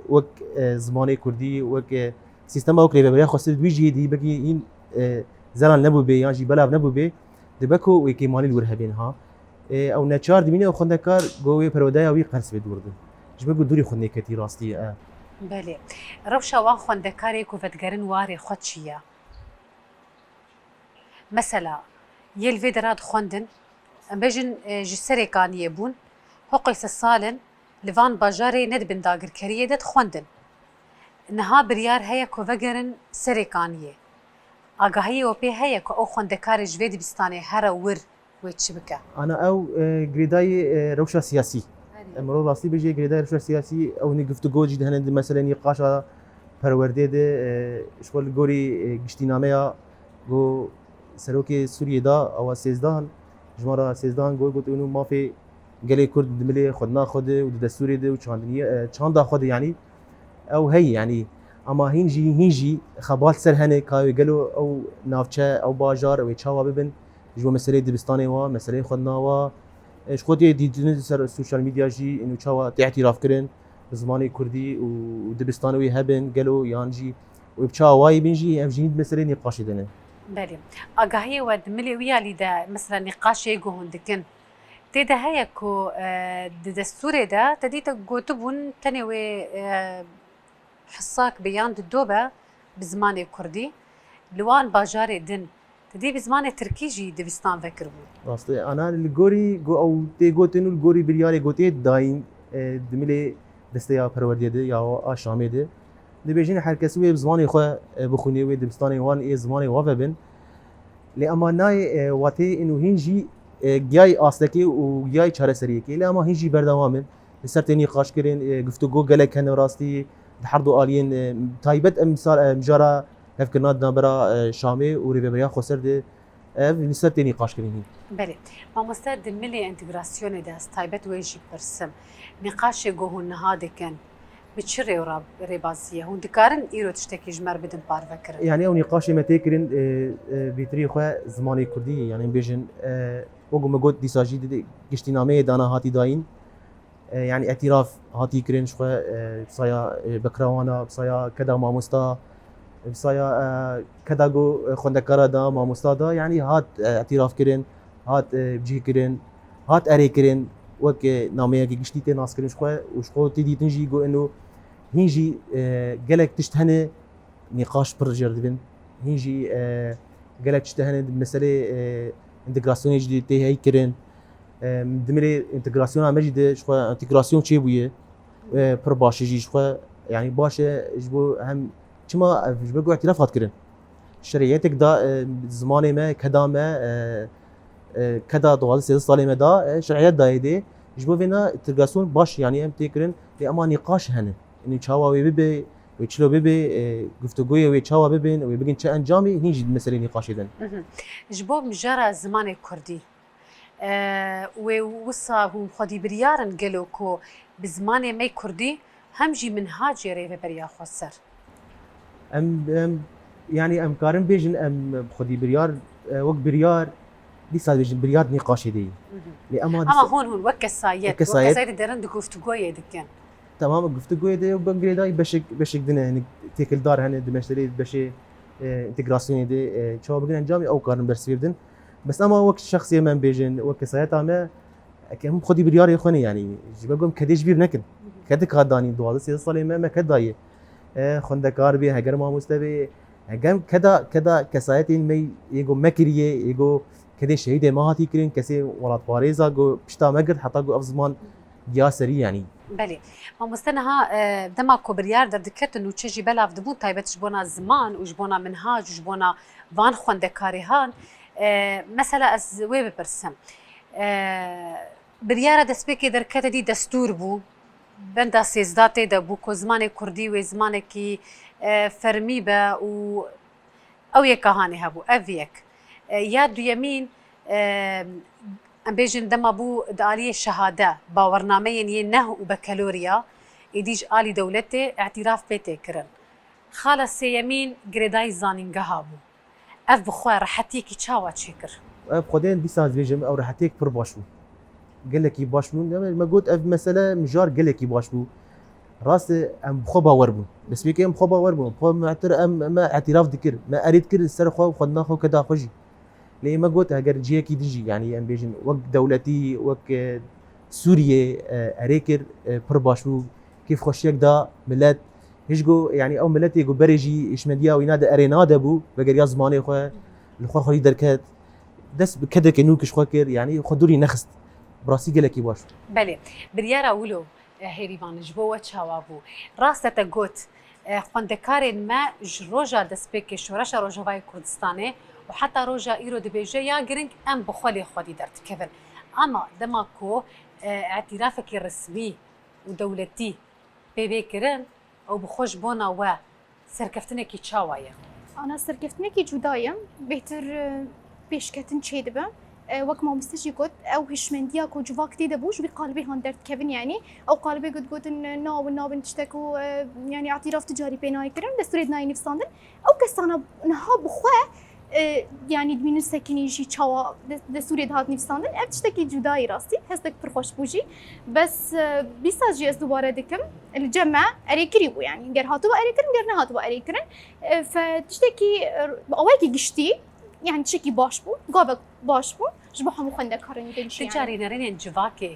wek, e, zimanê kurdî, wek, e, sîstema wek rêveberiya xwestir di wî cihê dî belkî hîn, e, zelal nebûbê yan jî belav nebûbê, dibe ku wê kêmanî li wir hebê niha. E, ew neçar dimîne ew xwendekar ku wê perwerdeya wî qers bê di wir de. Ji ber ku dûrî xwe nêketî rastî ye. Belê. Rewşa wan xwendekarê ku vedigerin warê xwe çi ye? Mesela, yê li vê dera dixwendin, em bêjin, e, ji Serêkaniyê bûn, hoqê sed sal in li van bajarê ne di bin dagirkeriyê de dixwendin. Niha biryar heye ku vegerin Serêkaniyê. Agahiyê we pê heye ku ew xwendekarê ji vê dibistanê here wir wê çi bike? Ana ew, e, girêdayî, e, rewşa siyasî. Erê. Em mirov rastî bêjê girêdayî rewşa siyasî, ew ne guftûgo jî dihene di meselê nîqaşa perwerdê de, e, ji xwe li gorî, e, giştînameya ku serokê Sûriyê da, ewa sêzdeh in, jimara sêzdeh in got, got, û mafê gelê Kurd di milê xwedina xwe de û di destûrê de û çandiniye, e, çanda xwe de, yanî ew heye, yanî, ama hîn jî, hîn jî xebat ser hene ka wê gelo ew navçe, ew bajar, ew ê çawa bibin, ji bo meseleyê dibistanê wa, meseleyê xwedina wa, e, ji xwe tê dîtin ser sosyal medya jî, û çawa tê îtîraf kirin bi zimanê kurdî û, û dibistana wî hebin, gelo yan jî wê bi çawa wayî bin jî, ev jî hîn meseleyê nîqaşê de ne. Belê. Agahiyê we di milê wî alî de, mesela nîqaşê ku hûn dikin, tê de heye ku, e, di destûrê de te dîte gotibûn tenê wê, e, hisak be yan dido be bi zimanê kurdî, li wan bajarê din te dî bi zimanê tirkî jî dibistan vekiribû. Rast e, ana li gorî ku ew tê gotin û li gorî biryarê ku tê dayîn, e, di milê desteya perwerdiyê de ya a Şamê de, dibêjin her kes wê bi zimanê xwe, e, bixwîne, wê dibistanê wan ê zimanê wa vebin. Lê ema nayê, e, watê ên û hîn jî, e, giyayê astekê û giyayê çareseriyekê. Lê ema hîn jî berdewam in. Li ser tê nîqaş kirin, e, guftûgo gelek hene rastî di her du aliyên, e, taybet em misal, e, mijara hevkirina di navbera, e, Şamê û Rêveberiya Xweser de ev li ser tê nîqaş kirin hîn. Belê. Mamoste, di milê entegrasyonê de ez taybet wê jî pirsim. Nîqaşê ku hûn niha dikin, bi çi rê û ra-, rêbazî ye? Hûn dikarin îro tiştekî ji me re bidin parvekirin? Yanî ew nîqaşê me tê kirin, e, e, bêtirî xwe zimanê kurdî, yanî bêjin, e, wek ku me got dîsa jî di giştînameyê dana hatî dayîn. E, yanî îtîraf hatî kirin ji xwe, e, bi saya, e, Bekrawana, bi saya Keda Mamosta, Vîsaya, e, keda ku, e, xwendekara da, mamosta da, yanî hat, e, îtîraf kirin, hat, e, cih kirin, hat erê kirin, wek, e, nameyekî giştî tê nas kirin ji xwe û ji xwe tê dîtin jî ku eno hîn jî, e, gelek tişt hene nîqaş pir jêr dibin. Hîn jî, e, gelek tişt hene meselê, e, întegrasyonê jî tê hey kirin. E, dimirê întegrasyona me jî de ji xwe întegrasyon çêbûye. E, pir baş e jî ji xwe, yanî baş e ji bo hem çima ev ji bo ku îtîraf hat kirin. Şerîetek da, e, zimanê me, keda me, e, e, keda duwazdeh sêzdeh salê me da, e, şerîet dayê dê. Ji bo vêna întegrasyon baş, yanî em tê kirin, lê ema nîqaş hene. Yanî çawa wê bibe, wê çilo bibe, e, guftugûyê wê çawa bibin, wê bigin çi encamê, hîn jî di meselê nîqaşê din. Mhm. Ji bo mijara zimanê kurdî, e, wê wisa hûn xwedî biryar in gelo ku bi zimanê me kurdî hem jî minhacê rêveberiya xweser? Em, em, yanî em karin bêjin em xwedî biryar, e, wek biryar, dîsa dibêjin biryar nîqaşê de ye. Mhm. Lê ema Ama dîsa hûn, hûn wek kesayet, wek kesayet. Wek kesayetê derin di guftugûyê dikin. Tamam, guftugûyê de wek girêdayî beşek, beşek din e, hinek têkildar hene, di meselê beşê, e, întegrasyonê de, e, çawa bigin encamê ew karin bersivê bidin. Bes ema wek şexsiyê me em bêjin, wek kesayeta me, eke em xwedî biryarê xwe ne, yanî ji ber ku em kedê ji bîr nekin. Ked ka danî duwazdeh sêzdeh salê me, me ked dayê. E, xwendekar bê, heger mamoste bê, heger keda, keda kesayetên me yê ku me kiriye, yê ku kedê şehîdê me hatî kirin, kesê welatparêza ku pişta me girt, heta ku ev ziman giya serî, yanî. Belê. Mamoste, niha, e, dema ku biryar derdiketin û çi jî belav dibûn, taybet ji bona ziman û ji bona minhac û ji bona van xwendekarê han, e, mesela ez wê bipirsim. E, biryara destpêkê derkete dî destûr bû. Benda sêzdeh tê de bû ku zimanê kurdî wê zimanekî, e, fermî be û ew yeka hanê hebû, ev yek. E, ya duyemîn, e, em bêjin dema bû di aliyê şehade, bawernameyên yê neh û bekeloriya, êdî ji alî dewletê îtîraf pê tê kirin. Xala sêyemîn girêdayî zanîngeha bû. Ev bi xwe rehetiyekî çawa çêkir? Ev xwedê dîsa ez dibêjim, ew rehetiyek pir baş bû. Gelekî baş bûn. Demê me got, ev mesele mijar gelekî baş bû. Rast e, em bi xwe bawer bûn. Destpêkê em bi xwe bawer bûn. Xwe metir em, me îtîraf dikir. Me erê dikir li ser xwe û xwendina xwe û keda xwe jî. Lê me got, heger cihekî din jî, yanî em bêjin, wek dewletî, wek, e, Sûriyê, e, erê kir, e, pir baş bû. Kêfxweşiyek da milet. Hişk got, yanî ew miletê ku berê jî hişmendiya wîna de erê nade bû, vegeriya zimanê xwe, li xwe xwedî derket. Dest bi kedekê nû kişt xwe kir, yanî xwe dûrî nexist. Bi rastî gelekî baş bû. Belê. Biryara wilo, e, Hêrîvan, ji bo we çawa bû? Rast e te got, e, xwendekarên me ji roja destpêkê Şoreşa Rojavayê Kurdistanê û heta roja îro dibêje ya giring em bi xwe lê xwedî derdikevin. Ama dema ku, e, îtîrafekî resmî û dewletî pê bê kirin, ew bi xwe ji bona we serkeftinekî çawa ye? Ana serkeftinekî cuda ye. Bêhtir, e, pêşketin çêdibe. E, wek mamoste jî got, ew hişmendiya ku civak tê de bû, ji wî qalibê han derdikevin, yanî ew qalibê ku digotin, e, na, hûn nabin tiştek û, e, yanî îtîraf tu carî pê nayê kirin, destûrê di nayê nivîsandin. Ew kesana niha bi xwe, e, yanî dibînin sekinî jî çawa de-, destûrê dihat nivîsandin. Ev tiştekî cuda ye rastî. Hestek pir xweş bû jî. Bes, e, dîsa jî ez dubare dikim. Li cem me erêkirî bû yanî. Ger hatibû erêkirin, ger nehatibû erêkirin. E, fe tiştekî, e, bi awayekî giştî, yanî tiştekî baş bû. Gavek baş bû. Ji bo hemû xwendekarên din jî Ti yanî. Carî nerênên civakê,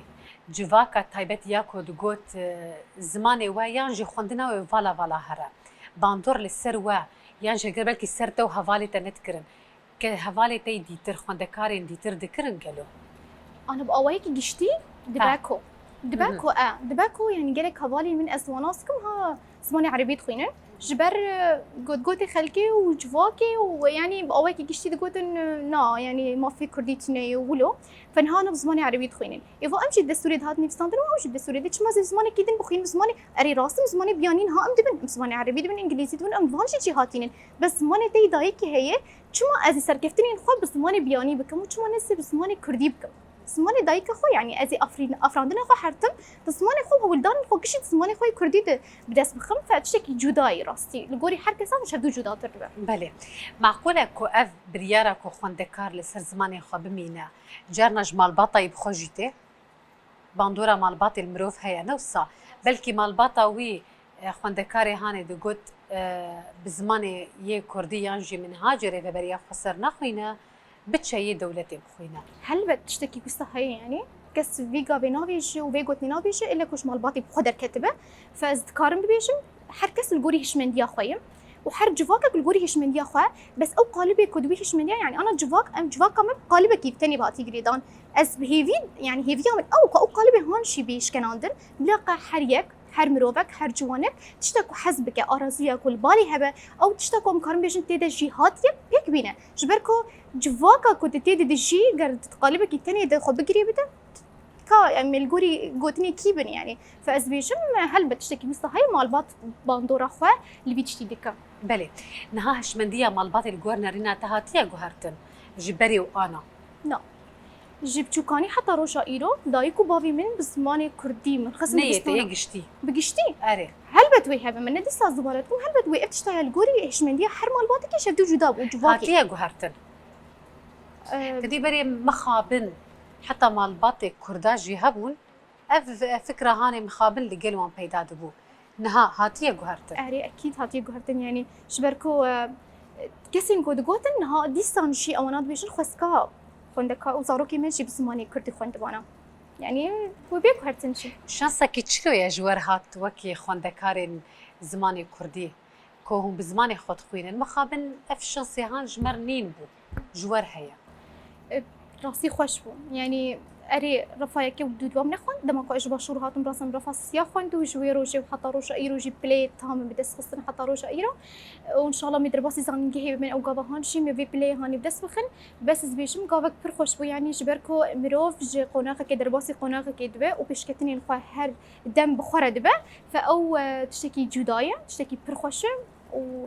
civaka taybet ya ku digot, e, zimanê we yan jî xwendina we vala vala here. Bandor li ser we, yan jî heger belkî ser te û hevalê te nedikirin, ke hevalê te yê dîtir, xwendekarên dîtir dikirin gelo? Ana bi awayekî giştî dibe Ha. ku. Dibe Mhm. ku, e, dibe ku, yanî gelek hevalên min ez wan nas dikim, ha, zimanê erebî dixwînin. Ji ber, e, gotgotê xelkê û civakê û, yanî bi awayekî giştî digotin, e, na, yanî mafê kurdî tune ye û wilo. Fe niha bi zimanê erebî dixwînin. Êva em jî destûrê dihat nivîsandin û ew jî destûrê de. Çima ez ê zimanekî din bixwînim? Zimanê, erê rast in, zimanê biyanîn ha em dibin. Em zimanê erebî dibin, îngilîzî dibin, em van jî cî hatînin. Bes zimanê te yê dayikê heye, çima ez ê serkeftinên xwe bi zimanê biyanî bikim û çima ne sê bi zimanê kurdî bikim? Zimanê dayika xwe, yanî ez ê afrîn-, afirandina xwe hertim, bi zimanê xwe, hewldanên xwe gişî di zimanê xwe yê kurdî de bi dest bixim, fe tiştekî cuda ye rastî. Li gorî her kesan ji hevdû cudatir dibe. Belê. Maqûl e ku ev biryara ku xwendekar li ser zimanê xwe bimîne, carna ji malbata wî bi xwe jî tê? Bandora malbatê li mirov heye, ne wisa? Belkî malbata wî, e, xwendekarê hanê digot, e, bi zimanê yê kurdî yan jî min ha cê rêveberiya xweser naxwîne, biçe yê dewletê bixwîne. Helbet tiştekî wisa heye, yanî kes vî gavê navêje û vê gotinê navêje, ille ku ji malbatê bi xwe derketibe. Fe ez dikarim bibêjim, her kes li gorî hişmendiya xwe ye û her civakek li gorî hişmendiya xwe, bes ew qalibê ku di wî hişmendiya, yanî ana civak, em civaka me qalibekî tenê bi hatî girêdan. Ez bi hêvî, yanî hêviya min ew ku ew qalibê han jî bê şkenandin, bila qe her yek, her mirovek, her ciwanek tiştek ku hez bike, araziya ku li balê hebe, ew tiştek ku em karin bêjin tê de jî hatiye pêk bîne. Ji ber ku civaka ku tu tê de dijî, ger di qalibekî tenê de xwe bigirê bide, ka em ê li gorî gotinê kî bin, yanî. Fe ez dibêjim, helbet tiştekî wisa heye, malbat bandora xwe li vî tiştî dike. Belê. Niha hişmendiya malbatê li gor nerîna te hatiye guhertin ji berê û ana? Na. Ji biçûkanî heta roja îro, dayik û bavê min bi zimanê kurdî min xistin Neyê te yê dibistana. Giştî. Bi giştî? Erê. Helbet wê hebe, min ne dîsa ez dubare dikim, helbet wê ev tişta ya li gorî hişmendiya her malbatekî ji hevdû cuda bû, civakê. Hatiye guhertin? Ee, Te dî berê mixabin heta malbatê kurda jî hebûn, ev fikra hanê mixabin li gel wan peyda dibû. Niha hatiye guhertin? Erê, ekîd hatiye guhertin, yanî ji ber ku, e, kesên ku digotin, niha dîsan jî ewana dibêjin xwestka xwendekar û zarokê me jî bi zimanê kurdî xwendibana. Yanî wê bê guhertin jî. Şansekî çilo ye ji we re hat wekî xwendekarên zimanê kurdî ku hûn bi zimanê xwe dixwînin? Mixabin ev şansê han ji me re nîn bû, ji we re heye. E, rastî xweş bû. Yanî erê refa yekê û dû dibam nexwend. Dema ku ez ji Başûr hatim, rast em refa siya xwend û ji wê rojê û heta roja îro jî pilê tam bi dest xistin heta roja îro. E, û înşallah me derbasî zanîngehê bibin, ew gava han jî me vê pilê hanî bi dest bixin. Bes ez bêjim gavek pir xweş bû, yanî ji ber ku mirov ji qonaxekê derbasî qonaxekê dibe û pêşketinên xwe her dem bi xwe re dibe. Fe ew, e, tiştekî cuda ye, tiştekî pir xweş e û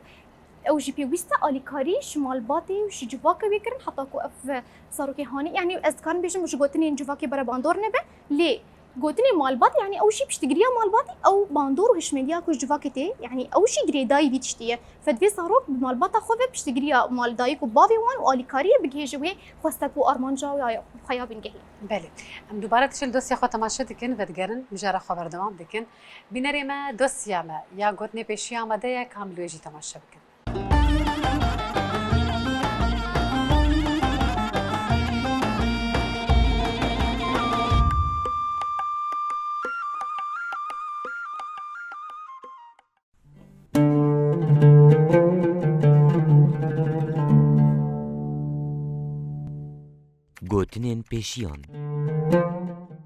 ew jî pêwîst e alîkarî ji malbatê û ji civakê wê kirin, heta ku ev, e, zarokê hanî, yanî ez dikarim bêjim ji gotinên civakê berebandor nebe, lê gotinê malbat, yanî ew jî piştgiriya malbatê, ew bandor û hişmendiya ku ji civakê tê, yanî ew jî girêdayî vî tiştî ye. Fe divê zarok bi malbata xwe ve piştgiriya mal, dayik û bavê wan û alîkariyê bigihêje wê xwestek û armanca ya xwe ya bingehî. Belê. Em dubare dişin dosya xwe temaşe dikin, vedigerin, mijara xwe berdewam dikin. Bînerê me, dosya me ya gotinê pêşî amade ye, ka em li wê jî temaşe bikin. Gotinên pêşiyan.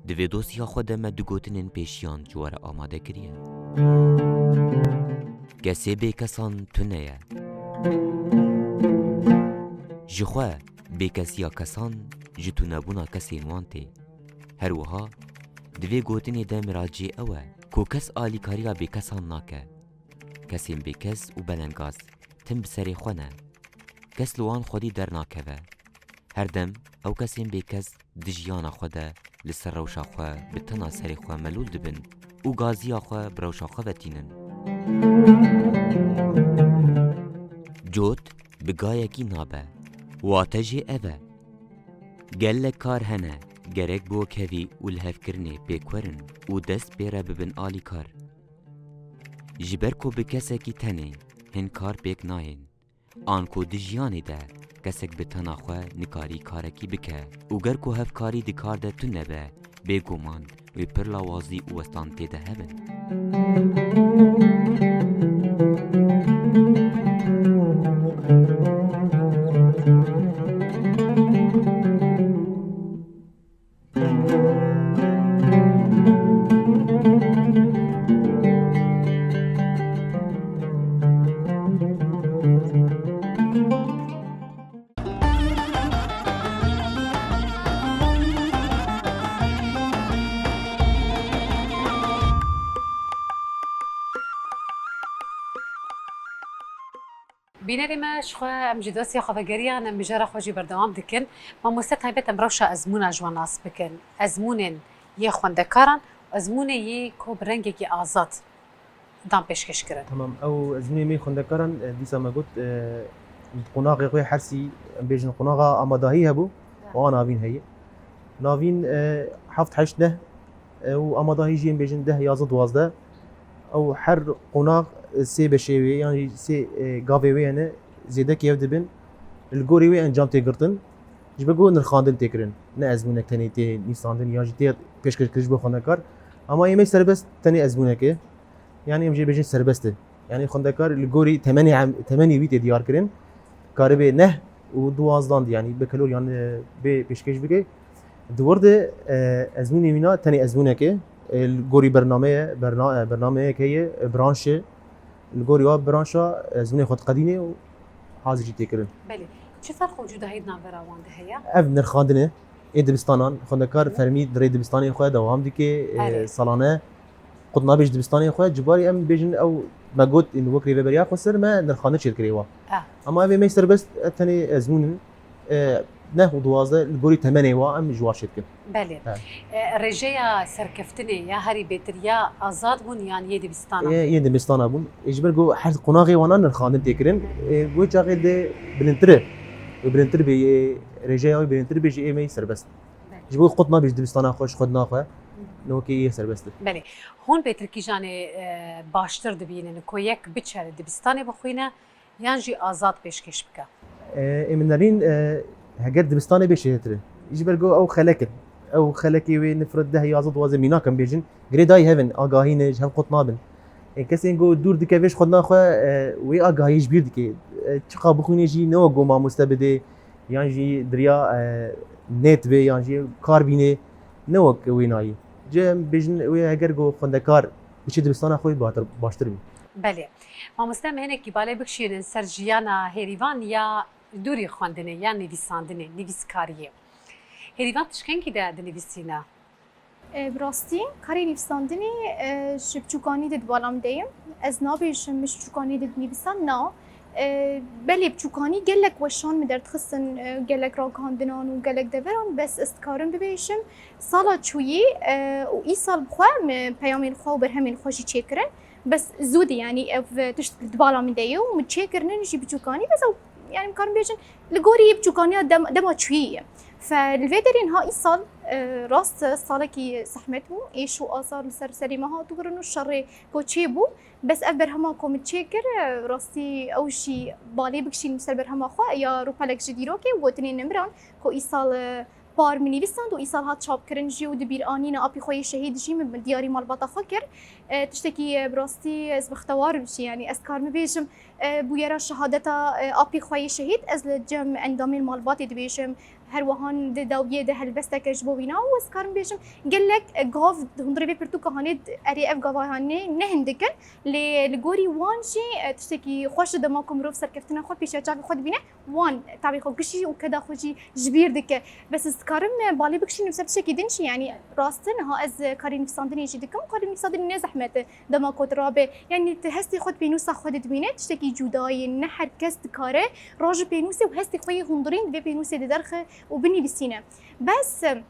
Di vê dosya xwe de me du gotinên pêşiyan ji we re amade kiriye. Kesê bêkesan tune ye. Ji xwe, bêkesiya kesan ji tunebûna kesên wan tê. Her wiha, di vê gotinê de miraciyê ew e ku kes alîkariya bêkesan nake. Kesên bêkes û belengaz tim bi serê xwe ne. Kes li wan xwedî dernakeve. Her dem ew kesên bêkes di jiyana xwe de li ser rewşa xwe bi tena serê xwe melûl dibin û gaziya xwe bi rewşa xwe ve tînin. Cot bi gayekî nabe. Wate jê ev e. Gelek kar hene, gerek bi wekhevî û lihevkirinê pêk werin û dest pê re bibin alîkar. Ji ber ku bi kesekî tenê hin kar pêk nayên. Anku di jiyanê de kesek bi tena xwe nikarî karekî bike û ger ku hevkarî di kar de tune be, bêguman wê pir lawazî û westan tê de hebin. Bînerê me, ji xwe em ji dosya xwe vegeriyan, em mijara xwe jî berdewam dikin. Mamoste taybet, em rewşa ezmûna ji we nas bikin. Ezmûnên yê xwendekaran, ezmûnê yê ku bi rengekî azad dan pêşkêş kirin. Tamam, ew ezmûnê me xwendekaran, e, dîsa me got, e, qonaxê xwe hersî, em bêjin qonaxa amadahî hebû, û a navîn heye. Navîn, e, heft heşt neh, e, û amadahî jî em bêjin deh, yazdeh, duwazdeh. Ew her qonax, e, sê beşê wê yan jî sê, e, gavê wê hene, zêdekî ev dibin. Li gorî wê encam tê girtin. Ji ber ku nirxandin tê kirin. Ne ezmûnek tenê tê nivîsandin yan jî tê pêşkêşkirin ji bo xwendekar. Ama yê me serbest tenê ezmûnek e. Yanî em jê bêjin serbest e. Yanî xwendekar li gorî temenê em, temenê wî tê diyar kirin. Karibe neh û duwazdan de, yanî bi kelor yan, e, bê pêşkêş bike. Di wir de, e, ezmûnê wîna tenê ezmûnek e. E, li gorî bernameye, berna-, e, bernameyek heye, e, branş e. Li gorî wa branşa ezmûnê xwe diqedîne û hazir jî tê kirin. Belê. Çi ferq û cudahî di navbera wan de heye? Ev nirxandin e. Ê dibistanan, xwendekar Hı. fermî di rê dibistanê xwe dewam dike, e, Erê. salane qut nabêj dibistanê xwe. Cibarî em bêjin ew me got, ên wek rêveberiya xwe ser me nirxandin çêdikirê wa. Ah. Ama ev ê me serbest, e, tenê ezmûn in. E, neh û duwazdeh li gorî temenê wa em ji wa çêdikin. Belê. He. E, rêjeya serkeftinê ya herî bêtir ya azad bûn yan yê dibistana? E, yê dibistana bûn. E, ji ber ku her qonaxê wana nirxandin tê kirin. E, wê çaxê de bilindtir e. Wê bilindtir bê, e, rêjeya wê bilindtir bê ji ê me serbest. Belê. Ji bo qut nabê ji dibistana xwe, ji xwedina xwe, ne wekî yê serbest e. Belê. Hûn bêtir kîjanê, e, baştir dibînin ku yek biçe dibistanê bixwîne yan jî azad pêşkêş bike? E, ê min nerîn, e, heger dibistanê bê şêtir e. Ji ber ku ew xelek in. Ew xelekê wê nifret deh ya zad waze mînak em bêjin. Girêdayî hev in, agahî ne, ji hev qut nabin. Ê kesên ku dûr dike vê ji xwedina xwe, e, wê agahî ji bîr dike. E, çiqa bixwîne jî ne wek ku mamoste bidê, yan jî diriya, e, nêt bê, yan jî kar bînê, ne wek wênayî. Cem bêjin wê heger ku xwendekar biçî dibistana xwe batir, baştir bî. Belê. Mamoste, em hinekî balê bikişînin ser jiyana Hêrîvan ya dûrî xwendinê, ya nivîsandinê, nivîskariyê. Hêrîvan tu ji kengî de dinivîsîne? E, bi rastî, karê nivîsandinê, e, ji biçûkanî de di bala min de ye. Ez nabêjim min ji biçûkanî de dinivîsan, na. E, belê biçûkanî gelek weşan min derdixistin, e, gelek ragihandinan û gelek deveran, bes ez dikarim bibêjim, sala çûyî, e, û îsal bi xwe min peyamên xwe û berhemên xwe jî çêkirin. Bes zû de, yanî ev tişt di bala min de ye û min çêkirinin ji biçûkanî, bes ew, yanî em karin bêjin, li gorî biçûkaniya dem-, dema çûyî ye. Fe li vê derê niha îsal, e, rast salekî zehmet bû, êş û azar li ser serê me hatibû kirin û şerê ku çêbû. Bes ev berhema ku min çêkir, e, rastî ew jî balê bikişînim ser berhema xwe ya Rûpelek ji Dîrokê û gotinên nemiran ku îsal, e, par min nivîsand û îsal hat çapkirin jî û di bîranîna apî xwe yê şehîd jî min diyarî malbata xwe kir. E, tiştekî, e, bi rastî ez bextewar im jî, yanî ez dikarim bibêjim, e, bûyera şehadeta, e, apî xwe yê şehîd ez li cem endamên malbatê dibêjim. Her wihan di dawiyê de helbesteke ji bo wîna û ez dikarim bêjim gelek, e, gav di hundirê vê pirtûka hanê d-, erê ev gava hanê ne hindik in. Lê li gorî wan jî, e, tiştekî xweş e dema ku mirov serkeftina xwe pêşiya çavê xwe dibîne. Wan tavê xwe gişî û keda xwe jî ji bîr dike. Bes ez dikarim, e, balê bikişînim ser tiştekî din jî, yanî rast e, niha ez, e, karê nivîsandinê jî dikim. Karê nivîsandinê ne zehmet e, dema ku tu rabe. Yanî tu hestê xwe di pênûsa xwe de dibîne, tiştekî cuda ye, ne her kes dikare raje pênûsê û hestê xwe yê hundirîn di vê pênûsê de derxe û binivîsîne. Bes, e,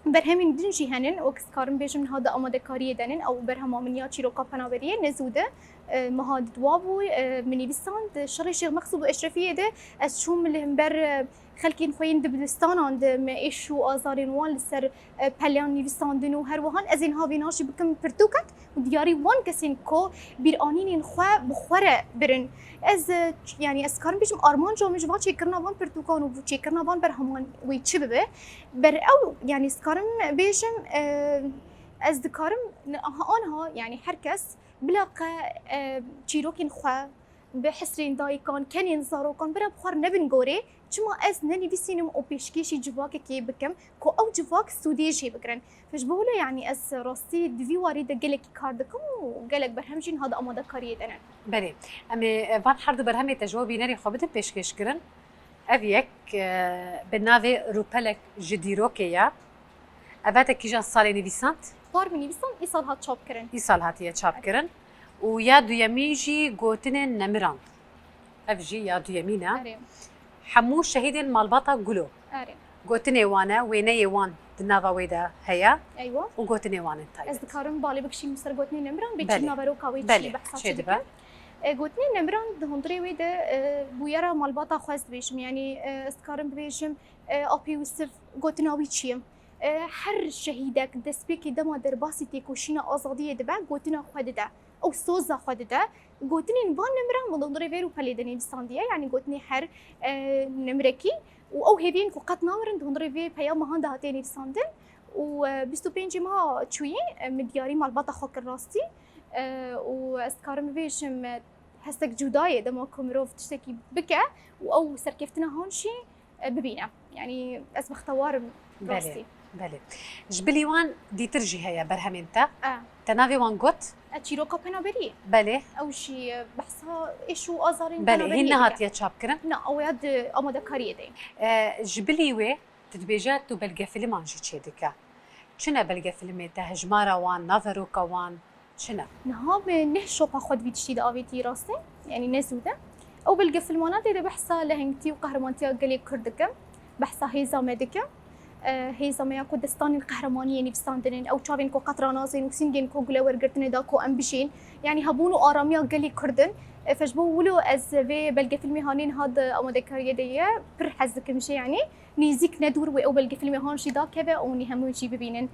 Berhemên din jî henin, wek ez karim bêjim niha di amadekariyê de nin, ew berhema min ya çîroka penaberiyê ne zû de, e, meha di dua bû, e, min nivîsand, şerê Şêx Meqsûd û Eşrefiyê de ez çûm li hember, e, xelkên xwe yên dibistanan de me êş û azarên wan li ser, e, peleyan nivîsandin û her wihan ez ê niha vêna jî bikim pirtûkek û diyarî wan kesên ku bîranînên xwe bi xwe re birin. Ez, e, ç-, yanî ez karim bêjim armanca min ji van çêkirina van pirtûkan û çêkirina van berheman wê çi bibe. Ber ew, yanî, ez dikarim bêjim, e, ez dikarim, aha, aniha, yanî, her kes bila qe, e, çîrokên xwe bi hisrên dayikan, kenên zarokan, bira bi xwe re nebin gorê, çima ez nenivîsînim û pêşkêşî civakekê bikim ku ew civak sûdê jê bigirin. Ji bo wilo, yanî, ez rastî di vî warî de gelekî kar dikim û gelek berhem jî niha di amadekariyê de ne. Belê. Em ê, e, van her du berhemê te ji bo bînerê xwe bidin pêşkêşkirin. Ev yek, e, bi navê Rûpelek ji Dîrokê ye. Ev te kîjan salê nivîsand? Par min nivîsand, îsal hat çapkirin. Îsal hatiye çapkirin. Û ya duyemîn jî Gotinên Nemiran. Ev jî ya duyemîn e. Erê. Hemû şehîdên malbata Gulo. Erê. Gotinê wan e, wêneyê wan di nava wê de heye. Eywa. Û gotinê wan in taybet. Ez dikarim balê bikişînim ser Gotinên Nemiran, bê Belê. Çi naveroka wê Belê, çi behsa çi çêdibe. Dikin. E, Gotinên Nemiran di hundirê wê de, e, bûyera malbata xwe ez dibêjim. Yanî, e, ez dikarim bibêjim, e, Apê Yûsif gotina wî çi ye? E, her şehîdek destpêkê dema derbasî têkoşîna azadiyê dibe, gotina xwe dide. Ew soza xwe dide. Gotinên van nimran min hundirê vê rûpelê de nivîsandiye, yanî gotinê her, e, nimrekî. Û ew hêviyên ku qet namirin di hundirê vê peyama han de hatiye nivîsandin. Û, e, bîst û pêncê meha çûyî, e, min diyarî malbata xwe kir rastî. E, û ez dikarim bibêjim, e, hestek cuda ye dema ku mirov tiştekî bike û ew serkeftina han jî, e, bibîne. Yanî ez bextewar im. Belê, rastî. Belê. Ji bilî wan dîtir jî heye berhemên te. E. Te navê wan got? E, Çîroka Penaberiyê. Belê. Ew jî, e, behsa êş û azarên Belê, penaberiyê hîn dike. Nehatiye çapkirin? Na, ew ya di amadekariyê de ye. E, ji bilî wê, tu dibêje tu belgefilman jî çêdike. Çi ne belgefilmê te, hejmara wan, naveroka wan? Çi ne? Niha me neh şopa xwe di vî tiştî de avêtî rastî, yanî ne zû de. Ew belgefilmana tê de behsa lehengtî û qehremantiya gelê Kurd dikim, behsa hêza me dikim. E, hêza me ya ku destanên qehremaniyê nivîsandin in, ew çavên ku qet ranazên û sîngên ku gule wergirtine da ku em bijîn. Yanî hebûn û aramiya gelê Kurd in. E, fe ji bo wilo ez vê belgefilmê hanê niha di amadekariyê de ye, pir hez dikim jê yanî. Nêzîk ne dûr wê ew belgefilmê han jî dakeve û nî hemû jî bibînin.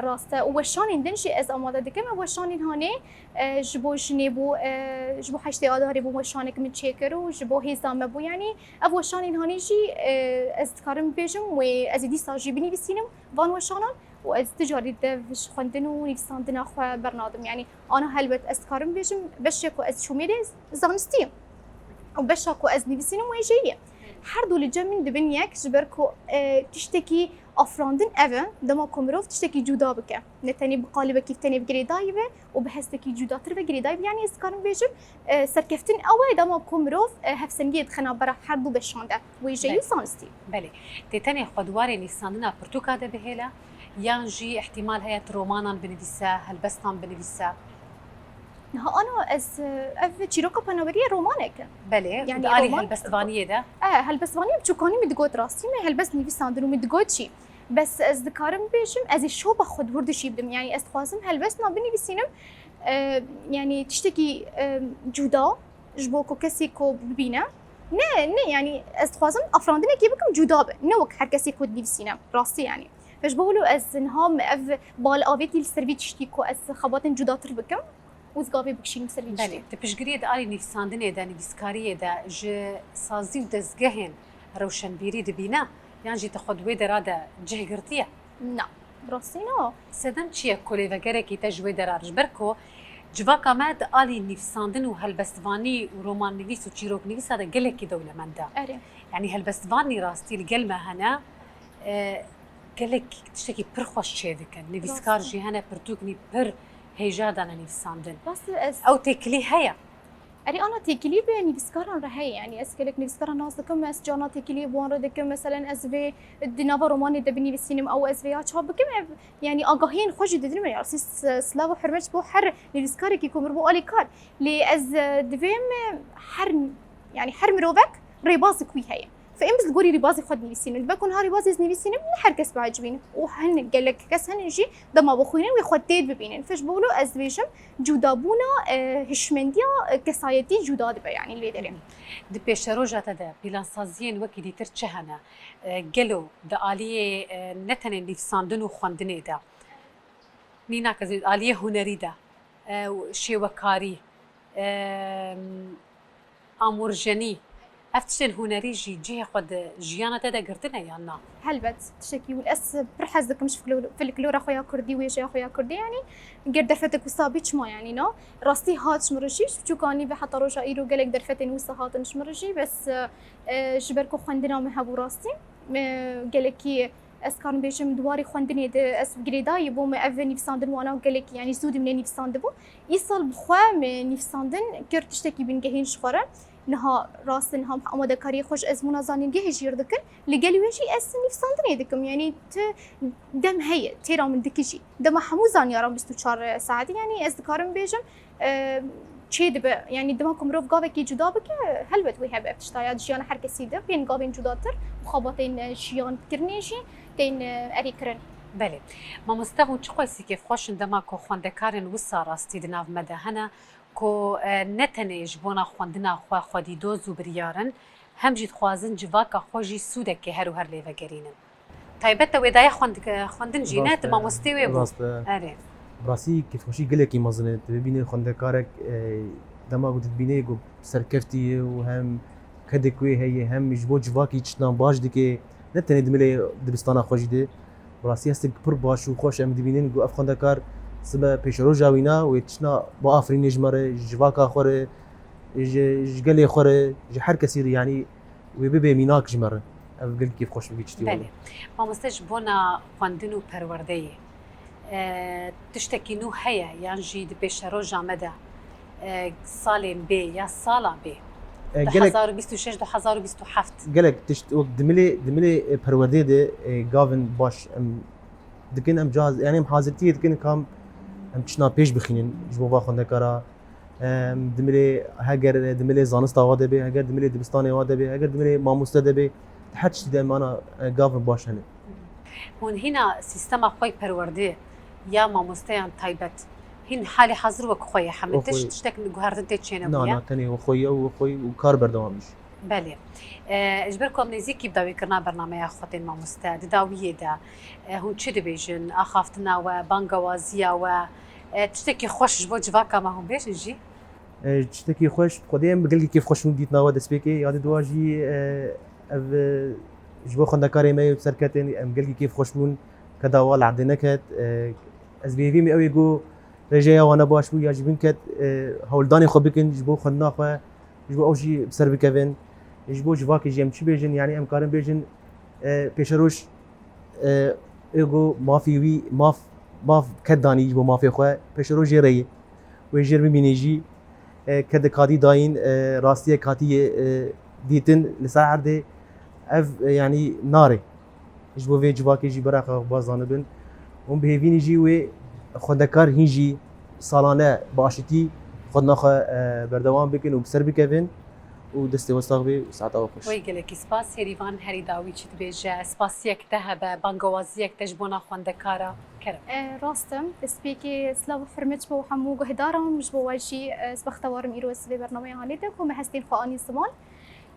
Rast e. Û weşanên din jî ez amade dikim. Ev weşanên hanê, e, ji bo jinê bû, e, ji bo heştê Adarê bû weşanek min çêkir û ji bo hêza me bû. Yanî ev weşanên hanê jî, e, ez dikarim bibêjim wê ez ê dîsa jî binivîsînim van weşanan û ez ti carî dev ji xwendin û nivîsandina xwe bernadim. Yanî ana helbet ez dikarim bibêjim beşê ku ez çûmê de zanistî yim û beşa ku ez nivîsînim wê jê ye. Her du li cem min dibin yek, ji ber ku, e, tiştekî afirandin ev e, dema ku mirov tiştekî cuda bike. Ne tenê bi qalibekî tenê bi girêdayî be û bi hestekî cudatir ve girêdayî be. Yanî ez dikarim bêjim, e, serkeftin ew e, dema ku mirov, e, hevsengiyê dixe navbera her du beşan de, wêjeyî û Belê. zanistî. Belê. Tê tenê xwe di warê nivîsandina pirtûka de bihêle, yan jî îhtîmal heye tu romanan binivîse, helbestan binivîse? Niha ana ez, ev Çîroka Penaberiyê romanek e. Belê, Yanî di alî roman helbestvaniyê de? E, helbestvaniyê bi çûkanî min digot rastî, me helbest nivîsandin û min digot jî. Bes ez dikarim bibêjim, ez ê şopa xwe di wir de jî bidim. Yanî ez dixwazim helbestina binivîsînim, e, yanî tiştekî, e, cuda ji bo ku kesê ku bibîne. Ne, ne, yanî ez dixwazim afirandinekê bikim cuda be. Ne wek her kesê ku dinivîsîne. Rastî yanî. Ji bo wilo ez niha me ev bal avêtî li ser vî tiştî ku ez xebatên cudatir bikim û ez gavê bikişînim ser vî tiştî. Belê, tu piştgiriyê di alî nivîsandinê de, nivîskariyê de ji sazî û dezgehên rewşenbîrî dibîne, yan jî tu xwe di wê dera de cih girtiye? Na, bi rastî na. Sedem çi ye ku lêvegerekî te ji wê dera re? Ji ber ku civaka me di alî nivîsandin û helbestvanî û romannivîs û çîroknivîsa de gelekî dewlemend e. Erê. Yanî helbestvanî rastî li gel me hene, e, gelek tiştekî pir xweş çêdikin. Nivîskar Rastî. jî hene pirtûknî pir hêja dane nivîsandin. Rastî ez Ew têkilî heye. Erê, ana têkilî bi nivîskaran re heye. Yanî ez gelek nivîskaran nas dikim, ez carna têkilî bi wan re dikim. Meselen ez vê di nava romanê de binivîsînim, ew ez vê ya çap bikim. Ev, yanî agahiyên xwe jî didin me. Ya siz, silav û hurmet ji bo her nivîskarekî ku mir bo alîkar. Lê ez, e, divêm, e, her, yanî her mirovek rêbazek wî heye. Fe em biz li gorî rêbazê xwe dinivîsînin. Be ku niha rêbazê ez nivîsînim, ne her kes biecibîn. Û hin gelek kes hene jî dema bixwînin wê xwe tê bibînin. Fe ji bo wilo ez dibêjim, cudabûna, e, hişmendiya, e, kesayetî cuda dibe, yanî li vê derê. Di pêşeroja te de plansaziyên wekî dîtir çi hene? E, gelo di aliyê, e, ne tenê nivîsandin û xwendinê de, nînaka zî di aliyê hunerî de, e, û şêwekarî, e, amûrjenî, ev tiştên hunerî jî cihê xwe di jiyana te de girtine yan na? Helbet, tiştekî hûn, ez pir hez dikim ji folklor-, folklora xwe ya kurdî, wêjeya xwe ya kurdî, yanî ger derfetek wisa bî çima yanî na? Rastî hat ji min re jî, ji biçûkanî ve heta roja îro gelek derfetên wisa hatin ji min re jî, bes, e, ji ber ku xwendina min hebû rastî, e, gelekî Ez karim bêjim, di warê xwendinê de ez girêdayî bûm, ev nivîsandin wana gelekî, yanî zû dimîne nivîsandibû. Îsal bi xwe me nivîsandin kir tiştekî bingehîn ji xwe re. Niha rast e, niha amadekariyê xwe ji ezmûna zanîngehê jî dikin. Li gel wê jî ez nivîsandinê dikim. Yanî ti dem heye, têra min dikijî. Dema hemû zanyaran bîst û çar saetî, yanî ez dikarim bêjim, e, çê dibe. Yanî dema ku mirov gavekî cuda bike, helbet wê hebe ev tişta ya di jiyana her kesî de, bên gavên cudatir û xebatên, e, jiyan kirinê jî tên, e, erê kirin. Belê. Mamoste, hûn çiqas kêfxweş in dema ku xwendekarên wisa rastî di nav me de hene ku, e, ne tenê ji bona xwendina xwe xwedîdoz û biryar in, hem jî dixwazin civaka xwe jî sûdekê her û her lê vegerînin. Taybet te wêdaye xwend-, xwendin jî, ne? Rast e, tu mamostê wê bû. Rast e. Erê. Bi rastî kêfxweşî gelekî mezin e. Tu bibînî xwendekarek, e, dema ku tu dibînî ku serkeftî ye û hem kedek wê heye, hem ji bo civakî tiştan baş dike, ne tenê di milê dibistana xwe jî de. Bi rastî hestek pir baş û xweş em dibînin ku ev xwendekar sibe pêşeroja wîna wê tiştna biafirîne ji me re, ji civaka xwe re, ji, ji gelê xwe re, ji her kesî re, yanî wê bibe mînak ji me re. Ev gelkî kêfxweş bû vî tiştî. Belê. Mamoste, ji bona xwendin û perwerdeyê, e, tiştekî nû heye yan jî di pêşeroja me de, e, salên bê ya sala bê? E, gelek, du hezar û bîst û şeş, du hezar û bîst û heft. Gelek tişt wek di milê, di milê, e, perwerdeyê de, e, gavin baş em dikin, em cihaz, yanî em hazirtiyê dikin kam em tiştna pêş bixînin ji bo va xwendekara. Em, di milê, heger di milê zanista wa de bê, heger di milê dibistanê wa de bê, heger di milê mamoste de bê, di her tiştî de em ana, e, gavin baş hene. Hûn hîna sîstema xwe yê perwerdê ya mamosteyan taybet hîn halê hazir wek xwe ye hemî tişt, tiştek guhertin tê çênebûye? Na, na, tenê wek xwe ye û wek xwe û kar berdewam jî. Belê. E, ji ber ku em nêzîkî bi dawîkirina bernameya xwe tên mamoste, di dawiyê de, e, hûn çi dibêjin? Axaftina we, bangewaziya we, e, tiştekî xweş ji bo civaka me hûn bêjin jî? E, tiştekî xweş, xwedê em bi gelkî kêfxweş hûn dîtina we destpêkê, ya di dua jî, e, ev, e, ji bo xwendekarê me yê serketin, em gelkî kêfxweş bûn, keda wa li erdê neket. E, ez bi hêvî me ew ê ku rêjeya wan ne baş bû ya ji bin ket, e, hewldanê xwe bikin ji bo xwendina xwe, ji bo ew jî bi ser bikevin. Ji bo civakê jî em çi bêjin, yanî em karin bêjin, e, pêşeroj, e, ê ku mafî wî, maf, maf ket danî ji bo mafê xwe, pêşeroj jê re ye. Wê jêr bimînê jî, e, kedek hatî dayîn, e, rastiyek hatiye, e, dîtin li ser erdê. Ev, e, yanî nare. Ji bo vê civakê jî beraxa xwe zanibin. Hûn bi hêvînî jî wê xwendekar hîn jî salane bi aşitî xwedina xwe, e, berdewam bikin û bi ser bikevin û destê we sax be û saeta we xweş. Wey gelekî spas. Hêrîvan herî dawî çi dibêje? Spasiyek te hebe, bangewaziyek te ji bona xwendekara? Kerem. E, rast e. Destpêkê silav û hurmet ji bo hemû guhdaran, ji bo we jî, e, ez bextewar im îro ez vê bernameyê hanê te ku me hestên xwe anî ziman.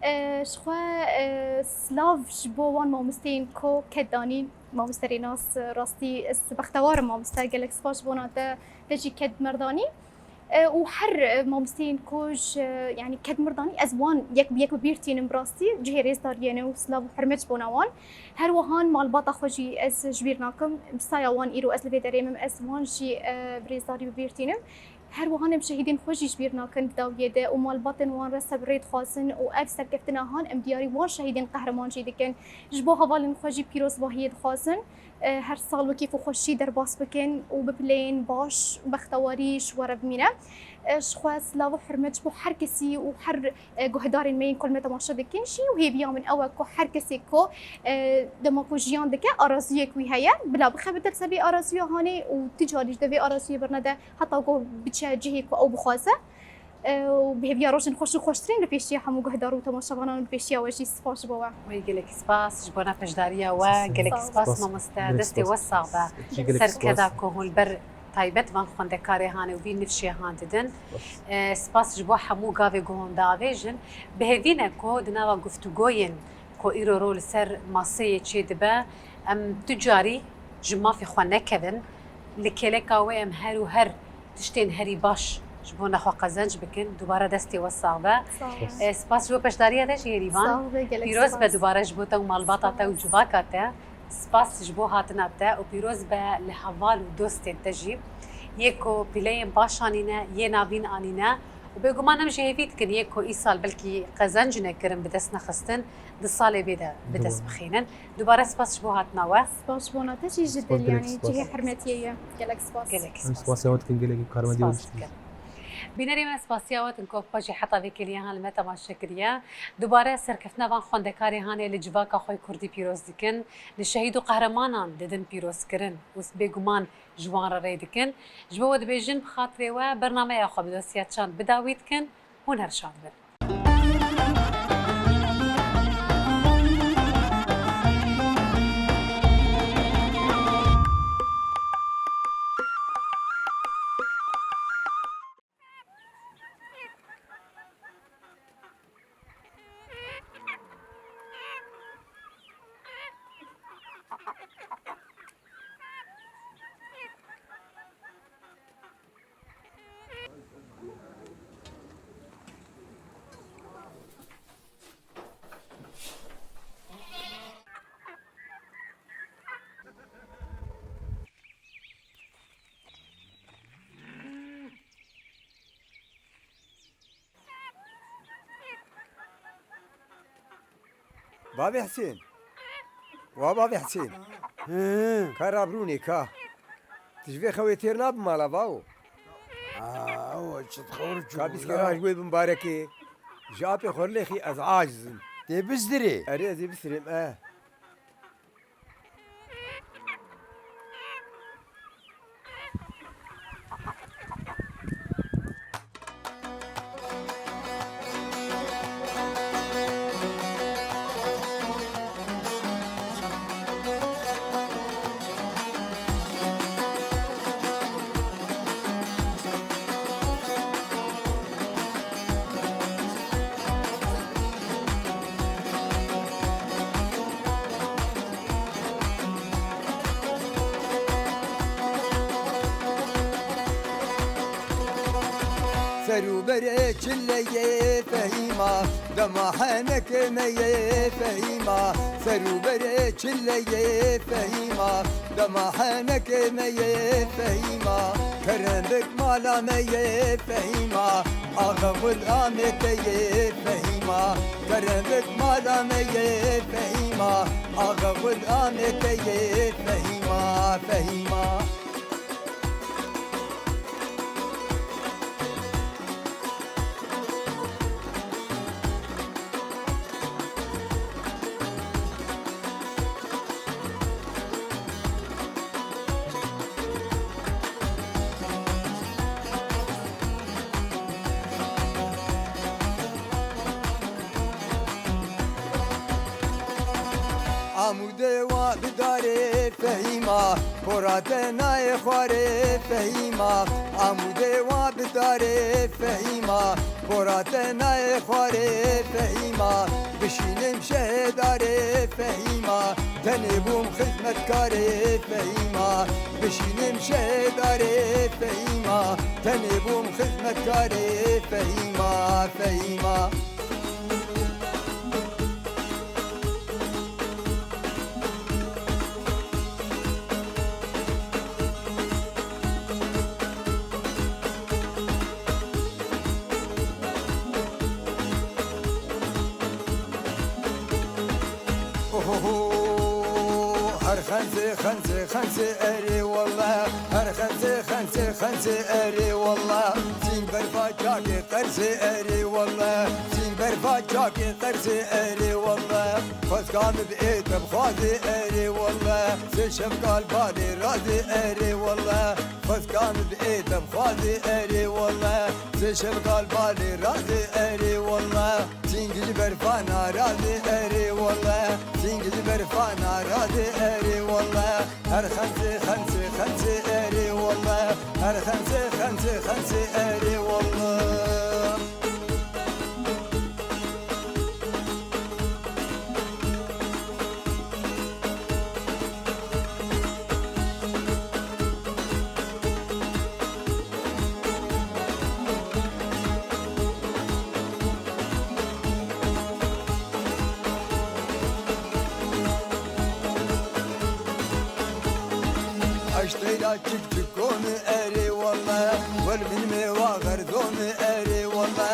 E, ji xwe, e, silav ji bo wan mamosteyên ku ket danîn, mamoste Rênas, rastî ez bextewar im mamoste, gelek spas ji bona te, te jî ket merdanî. E, û her, e, mamosteyên ku ji, yanî ket merdanî, ez wan yek bi yek bi bîr tînim bi rastî, cihê rêzdariyê ne û silav û hurmet ji bona wan. Her wihan malbata xwe jî ez ji bîr nakim, bi saya wan îro ez li vê derê me, ez wan jî, e, bi rêzdarî bi bîr tînim. Her wiha em şehîdên xwe jî ji bîr nakin di dawiyê de û malbatên wan re sebrê dixwazin û ev serkeftina han em diyarî wan şehîdên qehreman jî dikin. Ji bo hevalên xwe jî pîrozbahiyê dixwazin. E, her sal bi kêf û xweşî derbas bikin û bi pileyên baş û bextewarî ji we re bimîne. E, ji xwe silav û hurmet ji bo her kesî û her, e, guhdarên me yên ku li me temaşe dikin jî û hêviya min ew e ku her kesê ku, e, dema ku jiyan dike araziyek wî heye, bila bixebite li ser vê araziya hanê û tu carî ji de vê araziyê birnede heta ku biçe cihê ku ew bixwaze. E, û bi hêviya rojên xweş û xweştirîn li pêşiya hemû guhdar û temaşevanan û li pêşiya we jî spas ji bo we. Wey gelekî spas ji bona beşdariya we, gelekî spas mamoste, destê we sax be. Ser keda ku hûn li ber taybet van xwendekarê hanê û vî nifşê han didin. E, spas ji bo hemû gavê ku hûn diavêjin. Bi hêvî ne ku di nava guftûgoyên ku îro ro li ser maseyê çêdibe, em tu carî ji mafê xwe nekevin. Li kêleka wê em her û her tiştên herî baş ji bona xwe qezenc bikin. Dubare destê we sax be. Sağ ol. E, spas ji bo beşdariya te jî Hêrîvan. Sağ ol, gelek spas. Pîroz be dubare ji bo te û malbata te û civaka te. Spas ji bo hatina te û pîroz be li heval û dostên te jî. Yê ku pîleyên baş anîne, yê navîn anîne û bêguman em jî hêvî dikin yê ku îsal belkî qezenc nekirin bi dest nexistin, di salê bê de bi dest bixînin. Dubare spas ji bo hatina we. Spas ji bona te jî ji dil, yanî cihê hurmetiyê ye. Gelek spas. Gelek spas. Em spasiya we dikin, gelekî karmendî we dikin. Bînerê me, spasiya we dikin ku paşê heta vê kêliya han li me temaşe kiriye. Dubare serkeftina van xwendekarê hanê li civaka xwe kurdî pîroz dikin. Li şehîd û qehremanan didin pîrozkirin û bêguman ji wan re rê dikin. Ji bo we dibêjin, bi xatirê we bernameya xwe bi dosiya çand bi dawî dikin. Hûn her şad bin. Bavê Hesên. Wa bavê Hesên. Hı. Ka rabrûnê ka. Tu ji vê xewê têr nabî mala, vawo. Aa, o çi dixwir çû. Ka bîskera ji wê bimbarekê. Ji apê xwe lêxî ez aciz im. Tê bizdirê. Erê, ez ê bisirêm, e. Ser û berê çileyê Fehîma, dema henekê me yê Fehîma. Ser û berê çileyê Fehîma, dema henekê me yê Fehîma. Kerem bik mala me yê Fehîma, axa xwe amê te yê Fehîma. Kerem bik mala me yê Fehîma, axa xwe amê te yê Fehîma, Fehîma. Amûdê wa bi darê Fehîma, pora te nayê xwarê Fehîma. Amûdê wa bi darê Fehîma, pora te nayê xwarê Fehîma. Bişînim şehê darê Fehîma, tenê bûm xizmetkarê Fehîma. Bişînim şehê darê Fehîma, tenê bûm xizmetkarê Fehîma, Fehîma. Ohoho, her xensê, xensê, xensê erê welle. Her xensê, xensê, xensê erê welle. Sîng berfa çakê qersê erê welle. Sîng berfa çakê qersê erê welle. Xwezka min bi ê te bixwazê erê welle. Sê şevkal balê razê erê welle. Xwezka min bi ê te bixwazê erê welle. Sê şevkal balê razê erê welle. Sîng ji berfa narazê erê welle. Sîng ji berfa narazê erê welle. Her xensê, xensê, xensê erê welle. Her xensê, xensê, xensê erê welle. Eşteyla çik çik koni erê welle, wel min me wa xerzoni erê welle.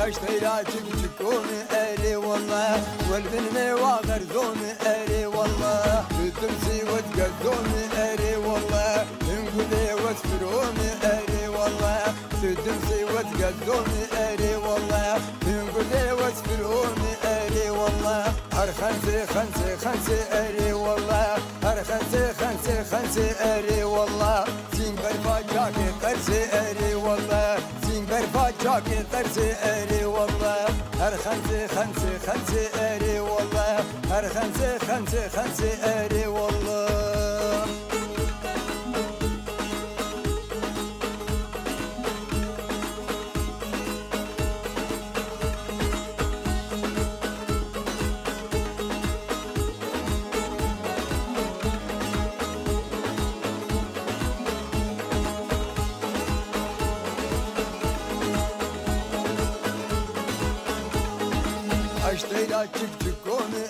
Eşteyla çik çik koni erê welle, wel min me wa xerzoni erê welle. Tutum siwet gezoni erê welle, hingulê wet fironi erê welle. Tutum siwet gezoni erê welle, hingulê wet fironi erê welle. Her xensê, xensê, xensê erê welle. Her xensê, xensê, xensê erê welle. Sîng berfa çakê qersê erê welle. Sîng berfa çakê qersê erê welle. Her xensê, xensê, xensê erê welle. Her xensê, xensê, xensê erê welle. Eşteyla çik çik koni